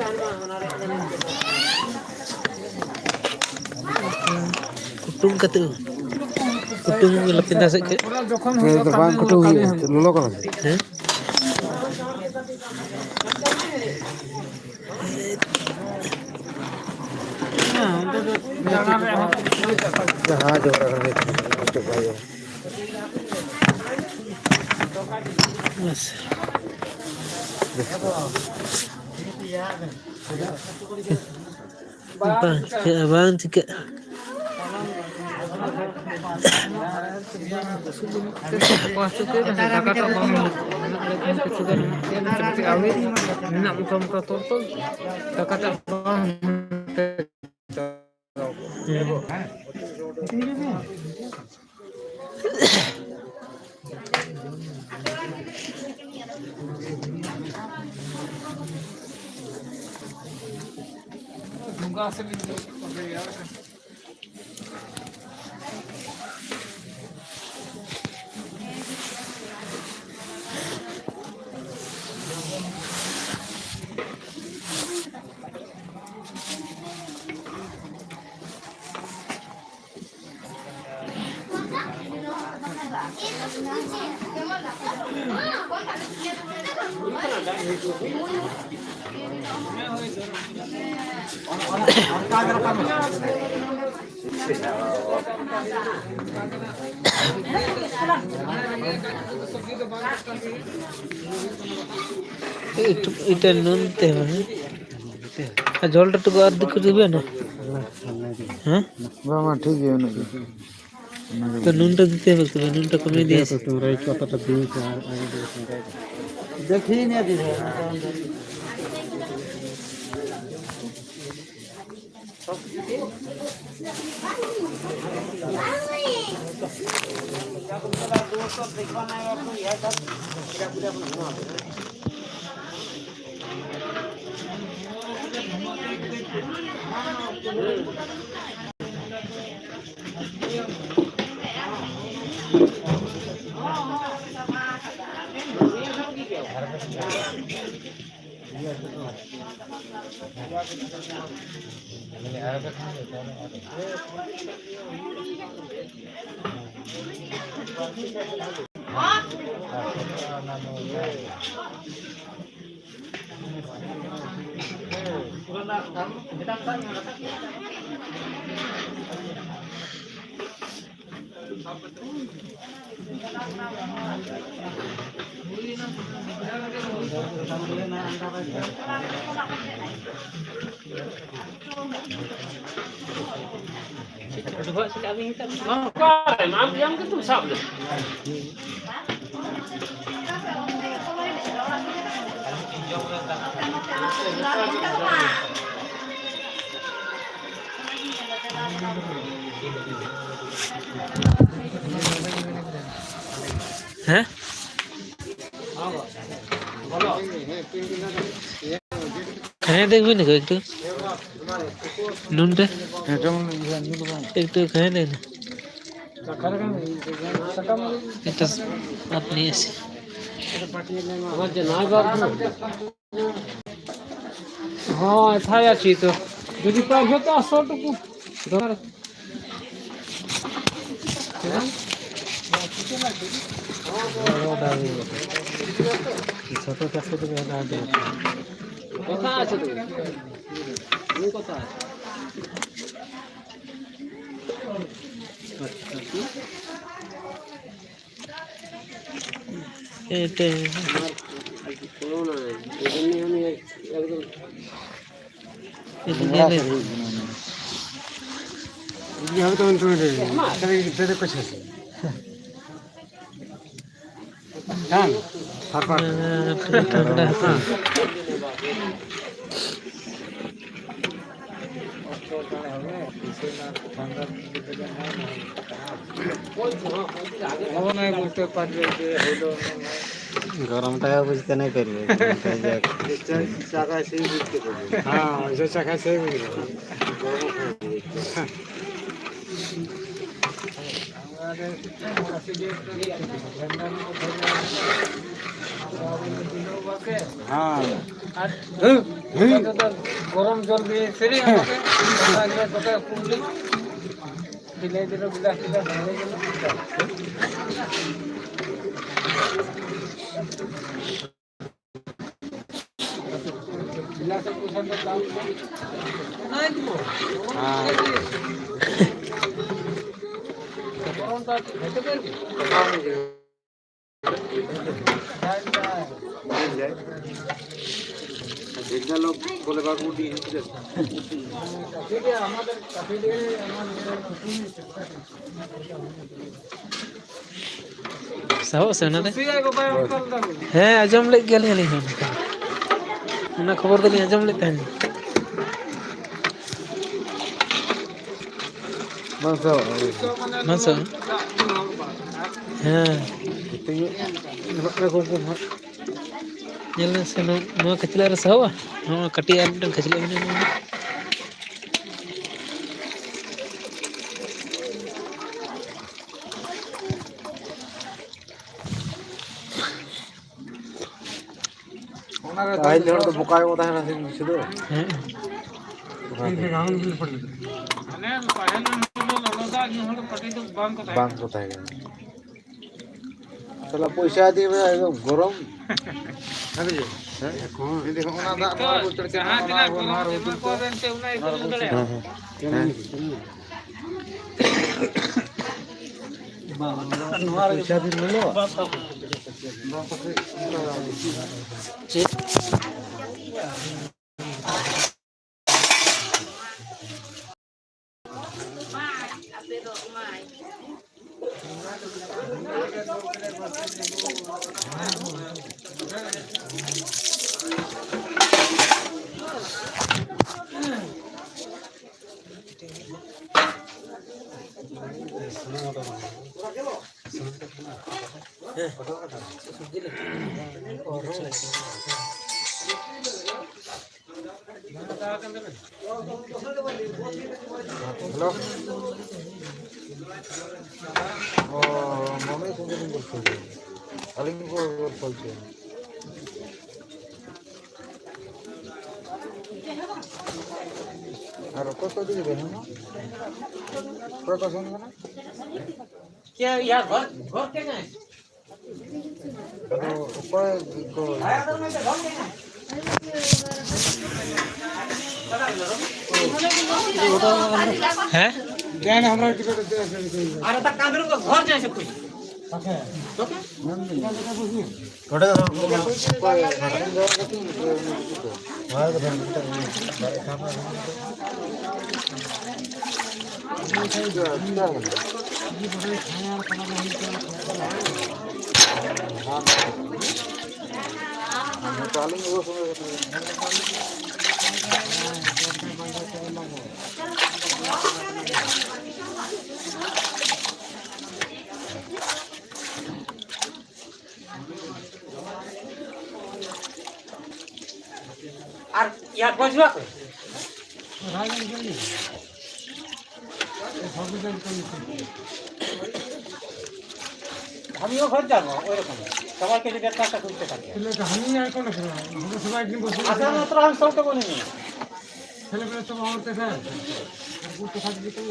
ᱠᱩᱴᱩᱝ ᱠᱟᱛᱮ ᱠᱩᱴᱩᱝ ᱞᱟᱯᱮ ᱱᱟᱥᱮ ᱠᱟᱹᱡ᱾ ᱦᱮᱸ, ᱫᱚ ᱵᱟᱝ ᱠᱩᱴᱩᱝ ᱦᱩᱭᱩᱜᱼᱟ, ᱞᱚᱞᱚ ᱠᱟᱱᱟ᱾ ᱦᱮᱸ? ᱡᱟᱦᱟᱸ ᱡᱚᱵᱽᱨᱟ ᱠᱟᱱᱟ, ᱱᱤᱛᱚᱜ ᱵᱟᱭ ᱡᱚᱢᱟ᱾ ᱵᱟᱝ ᱪᱤᱠᱟᱹᱜᱼᱟ, ᱵᱟᱝ ᱪᱤᱠᱟᱹᱜᱼᱟ᱾ ᱢᱮᱱᱟᱜ ᱢᱚᱴᱟ ᱢᱚᱴᱟ ᱛᱚᱞ ᱛᱚᱞ, ᱫᱟᱠᱟ ᱴᱟᱜ ᱵᱟᱝ ᱮᱴ-, ᱮᱴᱟᱜ ᱱᱚᱱᱛᱮ ᱦᱚᱸ, ᱦᱮᱸ? ᱟᱨ ᱡᱚᱞ ᱴᱟᱴᱩ ᱠᱚ ᱟᱨ ᱫᱤᱠᱩ ᱫᱚ ᱵᱟᱹᱱᱩᱜ? ᱦᱮᱸ? ᱵᱟᱝ, ᱵᱟᱝ, ᱴᱷᱤᱠ ᱜᱮᱭᱟ, ᱩᱱᱟᱹᱜ ᱜᱮ᱾ ᱛᱚ ᱱᱩᱱᱴᱟ ᱫᱤᱛᱮ ᱦᱚᱵᱮ ᱛᱚᱵᱮ, ᱱᱩᱱᱴᱟ ᱠᱚᱢᱮ ᱫᱤᱭᱮ ᱥᱮ? ᱫᱮᱠᱷᱤᱱ ᱭᱟ ᱫᱤᱫᱤ᱾ ᱚᱠᱟᱨᱮ? ᱟᱢ ᱧᱟᱢ ᱠᱟᱛᱮᱢ ᱥᱟᱵ ᱞᱮᱫᱟ᱾ ᱦᱮᱸ? খাইয়ে দেখবি না একটু? নুনটা? একটু খাইয়ে দেখ না। এটা আপনি এসে। হ্যাঁ, এথায় আছি তো। যদি পারবে তো আসো টুকু। দরকার। ছোট কাছে থেকে কথা আছে তো। তুমি কথা আছে। এটা। ᱦᱮᱸ, ᱴᱷᱟᱱᱰᱟ ᱦᱟᱛᱟᱣ᱾ ᱜᱚᱨᱚᱢ ᱴᱟᱠᱟ ᱵᱩᱡᱽᱛᱮ ᱱᱟᱭ ᱯᱟᱨᱵᱮ᱾ ᱦᱮᱸ, ᱚᱭᱥᱮ ᱪᱟᱠᱷᱟ ᱥᱮ ᱵᱩᱡᱽ᱾ ᱦᱮᱸ᱾ ᱦᱮᱸ᱾ ᱜᱚᱨᱚᱢ ᱡᱚᱞ ᱫᱤᱭᱮ ᱥᱮᱨᱮᱧ ᱦᱮᱸ᱾ ᱚᱱᱟ ᱜᱮ ᱛᱚᱵᱮ ᱯᱩᱨᱵᱤ ᱵᱤᱞᱟᱹᱭ ᱫᱤᱱ ᱵᱤᱞᱟᱹᱭ ᱫᱤᱱ ᱵᱤᱞᱟᱹᱭ ᱫᱤᱱ᱾ ᱦᱮᱸ᱾ ᱥᱟᱦᱚᱵ ᱥᱮ ᱚᱱᱟ ᱨᱮ? ᱦᱮᱸ, ᱟᱸᱡᱚᱢ ᱞᱮᱫ ᱜᱮᱭᱟᱞᱤᱧ ᱟᱹᱞᱤᱧ ᱦᱚᱸ᱾ ᱚᱱᱟ ᱠᱷᱚᱵᱚᱨ ᱫᱚᱞᱤᱧ ᱟᱸᱡᱚᱢ ᱞᱮᱫ ᱛᱟᱦᱮᱱ᱾ ᱵᱟᱝ ᱥᱟᱦᱚᱵ᱾ ᱵᱟᱝ ᱥᱟᱦᱚᱵ᱾ ᱦᱮᱸ᱾ ᱛᱮᱦᱮᱧ ᱧᱮᱞᱚᱜ ᱠᱟᱱᱟ ᱠᱚᱢ ᱠᱚᱢ ᱦᱟᱸᱜ᱾ ᱧᱮᱞ ᱢᱮ ᱥᱮ, ᱱᱚᱣᱟ, ᱱᱚᱣᱟ ᱠᱷᱟᱹᱪᱞᱟᱹᱜ ᱨᱮ ᱥᱟᱦᱚᱵᱼᱟ? ᱱᱚᱣᱟ ᱠᱟᱹᱴᱤᱡ ᱟᱨ ᱢᱤᱫᱴᱟᱝ ᱠᱷᱟᱹᱪᱞᱟᱹᱜ ᱢᱮᱱᱟᱜᱼᱟ᱾ ᱯᱟᱹᱦᱤᱞ ᱦᱚᱲ ᱫᱚ ᱵᱚᱠᱟ ᱜᱮᱠᱚ ᱛᱟᱦᱮᱸ ᱠᱟᱱᱟ ᱥᱮ ᱠᱤᱪᱷᱩ ᱫᱚ᱾ ᱦᱮᱸ᱾ ᱚᱱᱟᱛᱮ᱾ ᱢᱟᱱᱮ ᱯᱟᱹᱦᱤᱞ ᱦᱚᱲ ᱫᱚ ᱞᱚᱞᱚ ᱫᱟᱜ ᱧᱩ ᱦᱚᱲ ᱫᱚ ᱠᱟᱹᱴᱤᱡ ᱫᱚ ᱵᱟᱝ ᱠᱚ ᱛᱟᱦᱮᱸ ᱵᱟᱝ ᱠᱟᱱᱟ᱾ ᱠᱚ ᱛᱟᱦᱮᱸ ᱠᱟᱱᱟ᱾ ᱥᱟᱞᱟ ᱯᱚᱭᱥᱟ ᱤᱫᱤ ᱢᱮ, ᱮᱠᱫᱚᱢ ᱜᱚᱨᱚᱢ᱾ ᱦᱮᱸ? ᱡᱩᱫᱤ ᱦᱚᱸᱜᱼᱚ ᱱᱟ ᱫᱟᱜ ᱱᱚᱣᱟ ᱨᱮ ᱩᱪᱟᱹᱲ ᱠᱮᱫ ᱡᱟᱦᱟᱸ ᱛᱤᱱᱟᱹᱜ ᱜᱚᱨᱚᱢ ᱮᱢᱟ ᱠᱚᱣᱟ ᱵᱮᱱ ᱥᱮ ᱩᱱᱟᱹᱜ ᱜᱮᱠᱚ ᱧᱩ ᱫᱟᱲᱮᱭᱟᱜᱼᱟ᱾ ᱦᱮᱸ, ᱦᱮᱸ᱾ ᱦᱮᱸ᱾ ᱱᱚᱣᱟ ᱨᱮ ᱯᱚᱭᱥᱟ ᱵᱤᱱ ᱧᱮᱞᱚᱜᱼᱟ? ᱪᱮᱫ? ᱦᱮᱞᱳ᱾ ᱚ, ᱢᱟᱢᱤ ᱥᱚᱸᱜᱮ ᱞᱤᱧ ᱜᱚᱞᱯᱷᱚᱭ ᱜᱮᱭᱟ᱾ ᱟᱹᱞᱤᱧ ᱠᱚ ᱜᱚᱞᱯᱷᱚᱭ ᱜᱮᱭᱟ᱾ ᱟᱨ ᱚᱠᱚᱭ ᱠᱚ ᱤᱫᱤ ᱠᱮᱫᱟ ᱦᱮᱸ? ᱚᱠᱚᱭ ᱠᱚ ᱥᱮᱱ ᱠᱟᱱᱟ? क्या यार, घर, घर के जाए? ᱟᱫᱚ ᱚᱠᱚᱭ ᱠᱚ? ᱦᱮᱸ? ᱟᱨ ᱚᱠᱟ ᱠᱟᱹᱢᱤ ᱨᱮ ᱜᱷᱚᱨ ᱡᱟᱭ ᱥᱮ ᱠᱩᱪ? ᱱᱚᱰᱮ ᱫᱚ ᱚᱠᱚᱭ? ᱟᱨ ᱤᱭᱟᱹ ᱜᱚᱡ ᱦᱩᱭᱩᱜ ᱠᱚ? ᱟমিও ঘর যাবো ওই রকম। সবাইকে যদি একটা একটা খুঁজতে থাকি। আমি আর কোনো সময়, আমরা সবাই একদিন বসে আচ্ছা, মাত্র আমি সবকে বলিনি। ছেলেমেয়েরা সব আমার কাছে আছে। আর করতে থাকবে তো।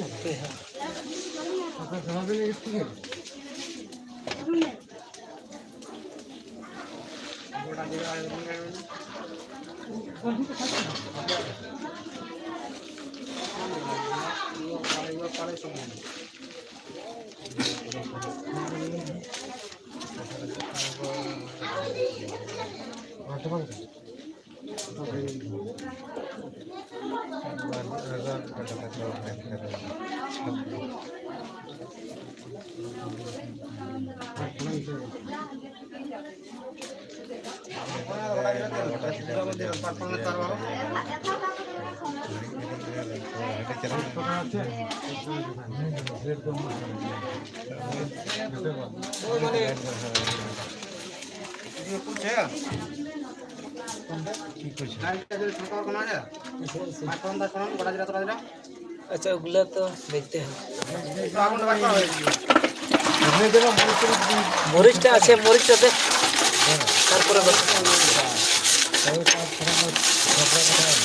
আপনার সবাই মিলে একটু ᱟᱪᱪᱷᱟ, ᱩᱜᱽᱞᱟ ᱛᱚ ᱫᱮᱠᱷᱛᱮ ᱦᱮᱸ᱾ ᱢᱚᱨᱤᱪ ᱴᱟ ᱟᱪᱪᱷᱟ, ᱢᱚᱨᱤᱪ ᱴᱟ ᱫᱮᱠᱷ᱾ ᱛᱟᱨᱯᱚᱨᱮ ᱵᱟᱥ᱾ ᱦᱳᱭ, ᱛᱟᱨᱯᱚᱨᱮ ᱵᱟᱥ᱾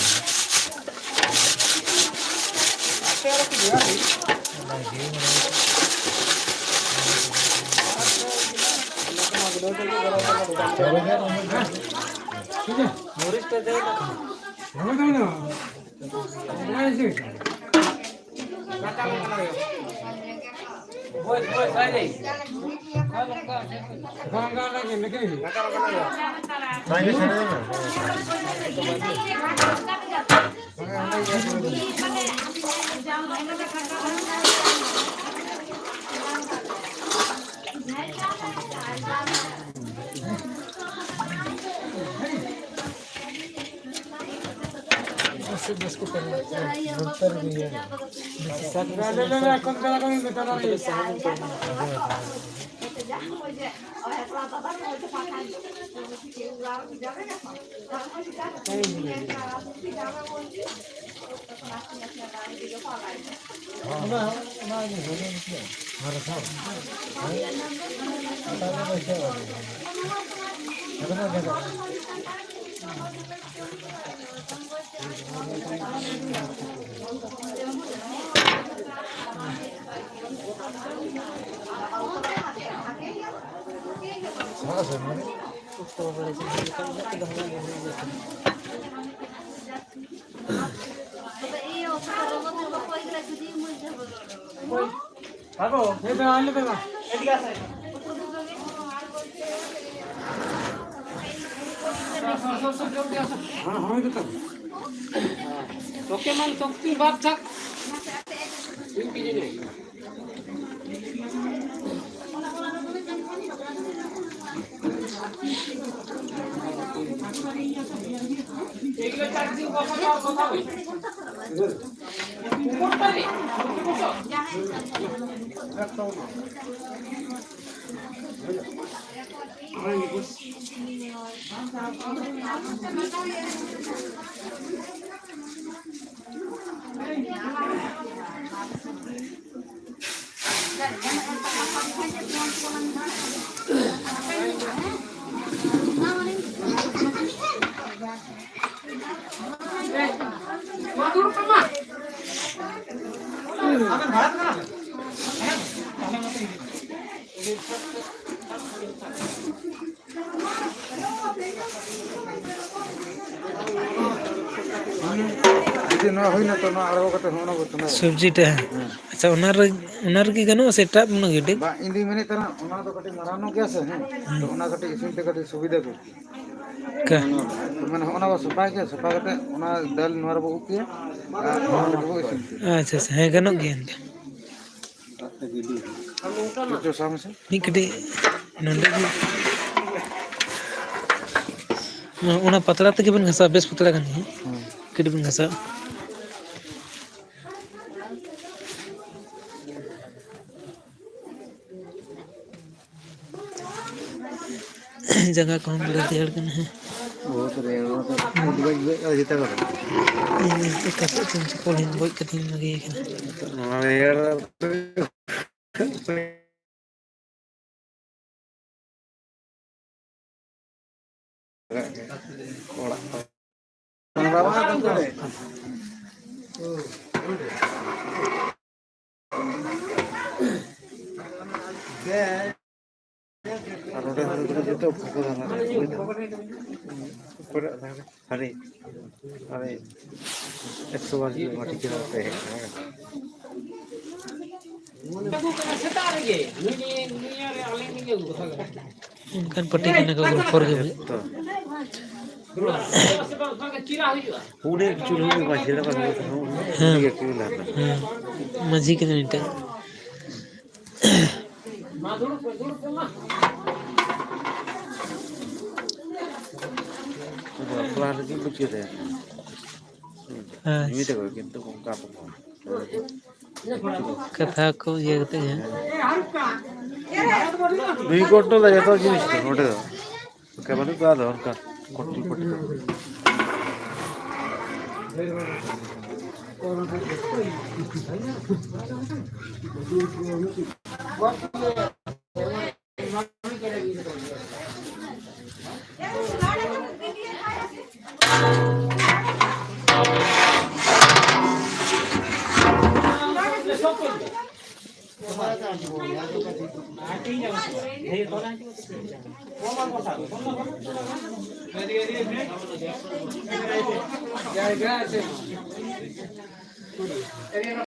ᱛᱚᱠᱮ ᱢᱟᱱ ᱛᱚᱠᱛᱤ ᱵᱟᱫ ᱪᱟᱠ᱾ ᱡᱩᱫᱤ ᱱᱚᱣᱟ ᱦᱩᱭᱱᱟ ᱛᱚ, ᱱᱚᱣᱟ ᱟᱬᱜᱚ ᱠᱟᱛᱮ ᱦᱚᱸ ᱚᱱᱟ ᱵᱚ ᱪᱚᱸᱫᱟᱭᱟ᱾ ᱥᱚᱵᱽᱡᱤ ᱴᱟᱜ, ᱦᱮᱸ᱾ ᱟᱪᱪᱷᱟ, ᱚᱱᱟ ᱨᱮ, ᱚᱱᱟ ᱨᱮᱜᱮ ᱜᱟᱱᱚᱜᱼᱟ ᱥᱮ ᱮᱴᱟᱜ ᱵᱚᱱ ᱟᱹᱜᱩᱭᱟ? ᱵᱟᱝ, ᱤᱧ ᱫᱩᱧ ᱢᱮᱱᱮᱫ ᱛᱟᱦᱮᱱᱟ, ᱚᱱᱟ ᱫᱚ ᱠᱟᱹᱴᱤᱡ ᱢᱟᱨᱟᱝ ᱧᱚᱜ ᱜᱮᱭᱟ ᱥᱮ, ᱦᱮᱸ? ᱦᱮᱸ᱾ ᱛᱚ, ᱚᱱᱟ ᱠᱟᱹᱴᱤᱡ ᱤᱥᱤᱱ ᱛᱮ ᱠᱟᱹᱴᱤᱡ ᱥᱩᱵᱤᱫᱷᱟ ᱠᱚ᱾ ᱠᱟ- ᱢᱟᱱᱮ, ᱦᱚᱸᱜᱼᱚ ᱱᱟ ᱵᱚ ᱥᱟᱯᱷᱟᱭ ᱜᱮᱭᱟ, ᱥᱟᱯᱷᱟ ᱠᱟᱛᱮ ᱚᱱᱟ ᱫᱟᱹᱞ ᱱᱚᱣᱟ ᱨᱮᱵᱚ ᱩᱵ ᱠᱮᱭᱟ ᱟᱨ ᱱᱚᱣᱟ ᱨᱮᱵᱚ ᱤᱥᱤᱱ ᱠᱮᱭᱟ᱾ ᱟᱪᱪᱷᱟ, ᱟᱪᱪᱷᱟ, ᱦᱮᱸ, ᱜᱟᱱᱚᱜ ᱜᱮᱭᱟ ᱮᱱᱠᱷᱟᱱ᱾ ᱪᱚ, ᱪᱚ, ᱥᱟᱵ ᱢᱮᱥᱮ᱾ ᱢᱤᱫ ᱠᱟᱹᱴᱤᱡ ᱱᱚᱰᱮ ᱜᱮ᱾ ᱚᱱᱟ ᱯᱟᱛᱲᱟ ᱛᱮᱜᱮ ᱵᱚᱱ ᱜᱷᱟᱥᱟᱣᱟ, ᱵᱮᱥ ᱯᱟᱛᱲᱟ ᱠᱟᱱ ᱜᱮᱭᱟ᱾ ᱦᱮᱸ᱾ ᱠᱟᱹᱴᱤᱡ ᱵᱚᱱ ᱜᱷᱟᱥᱟᱣᱟ᱾ ᱡᱟᱸᱜᱟ ᱠᱚᱦᱚᱸ ᱵᱚᱞᱮ ᱨᱮᱭᱟᱲ ᱠᱟᱱᱟ, ᱦᱮᱸ᱾ ᱵᱚᱦᱩᱛ ᱨᱮᱭᱟᱲ, ᱵᱚᱦᱩᱛ ᱨᱮᱭᱟᱲ᱾ ᱤᱧ ᱚᱠᱟ ᱥᱮᱫ ᱪᱚᱝ ᱪᱚᱯᱚᱞ ᱦᱚᱸᱧ ᱵᱚᱡ ᱠᱟᱛᱮᱧ ᱵᱟᱹᱜᱤᱭ ᱠᱟᱱᱟ᱾ ᱱᱚᱣᱟ ᱨᱮᱭᱟᱲ ᱚᱲᱟᱜ ᱠᱚ᱾ ᱟᱨ ᱱᱚᱰᱮ ᱦᱚᱸ ᱡᱚᱛᱚ ᱯᱷᱚᱠᱚ ᱫᱷᱟᱨᱟ ᱨᱮ᱾ ᱦᱟᱹᱱᱤ, ᱦᱟᱹᱱᱤ ᱮᱠᱥᱚ ᱵᱟᱨ ᱠᱤᱞᱳ ᱢᱟᱴᱤ ᱠᱮᱫᱟ ᱯᱮ ᱦᱮᱡ ᱠᱟᱱᱟ᱾ ᱚᱱᱠᱟᱱ ᱯᱟᱹᱴᱤ ᱠᱟᱱᱟ ᱠᱚ, ᱜᱚᱞᱯᱷᱚ ᱨᱮᱜᱮ ᱵᱩᱡᱷᱟᱹᱜ᱾ ᱡᱚᱛᱚ᱾ ᱩᱱᱤ ᱠᱤᱪᱷᱩ ᱞᱩᱢᱤ ᱢᱟᱹᱡᱷᱤ ᱞᱮᱠᱟ ᱦᱩᱭᱩᱜ ᱠᱟᱱᱟ, ᱩᱱᱤ ᱦᱮᱸ᱾ ᱜᱮ ᱠᱤᱱ ᱞᱟᱦᱟ᱾ ᱦᱮᱸ᱾ ᱢᱟᱹᱡᱷᱤ ᱠᱟᱱᱟᱭ ᱢᱤᱫᱴᱮᱱ᱾ ᱵᱟᱯᱞᱟ ᱨᱮᱜᱮ ᱵᱩᱡᱷᱟᱹᱣ ᱫᱟᱲᱮᱭᱟᱜ ᱠᱟᱱᱟ᱾ ᱦᱮᱸ᱾ ᱱᱩᱭ ᱛᱟᱠᱚ ᱠᱤᱱᱛᱩ ᱚᱱᱠᱟ ᱫᱚ ᱵᱟᱝ᱾ ᱠᱟᱛᱷᱟ ᱠᱚ ᱤᱭᱟᱹ ᱠᱟᱛᱮ ᱜᱮ᱾ ᱱᱩᱭ ᱠᱚ ᱴᱚᱞᱟ ᱡᱚᱛᱚ ᱡᱤᱱᱤᱥ ᱫᱚ ᱱᱚᱰᱮ ᱫᱚ᱾ ᱚᱱᱠᱟ ᱵᱟᱹᱱᱩᱜ ᱠᱚᱣᱟ ᱟᱫᱚ ᱚᱱᱠᱟ ᱠᱚᱴᱤ ᱠᱚᱴᱤ ᱫᱚ᱾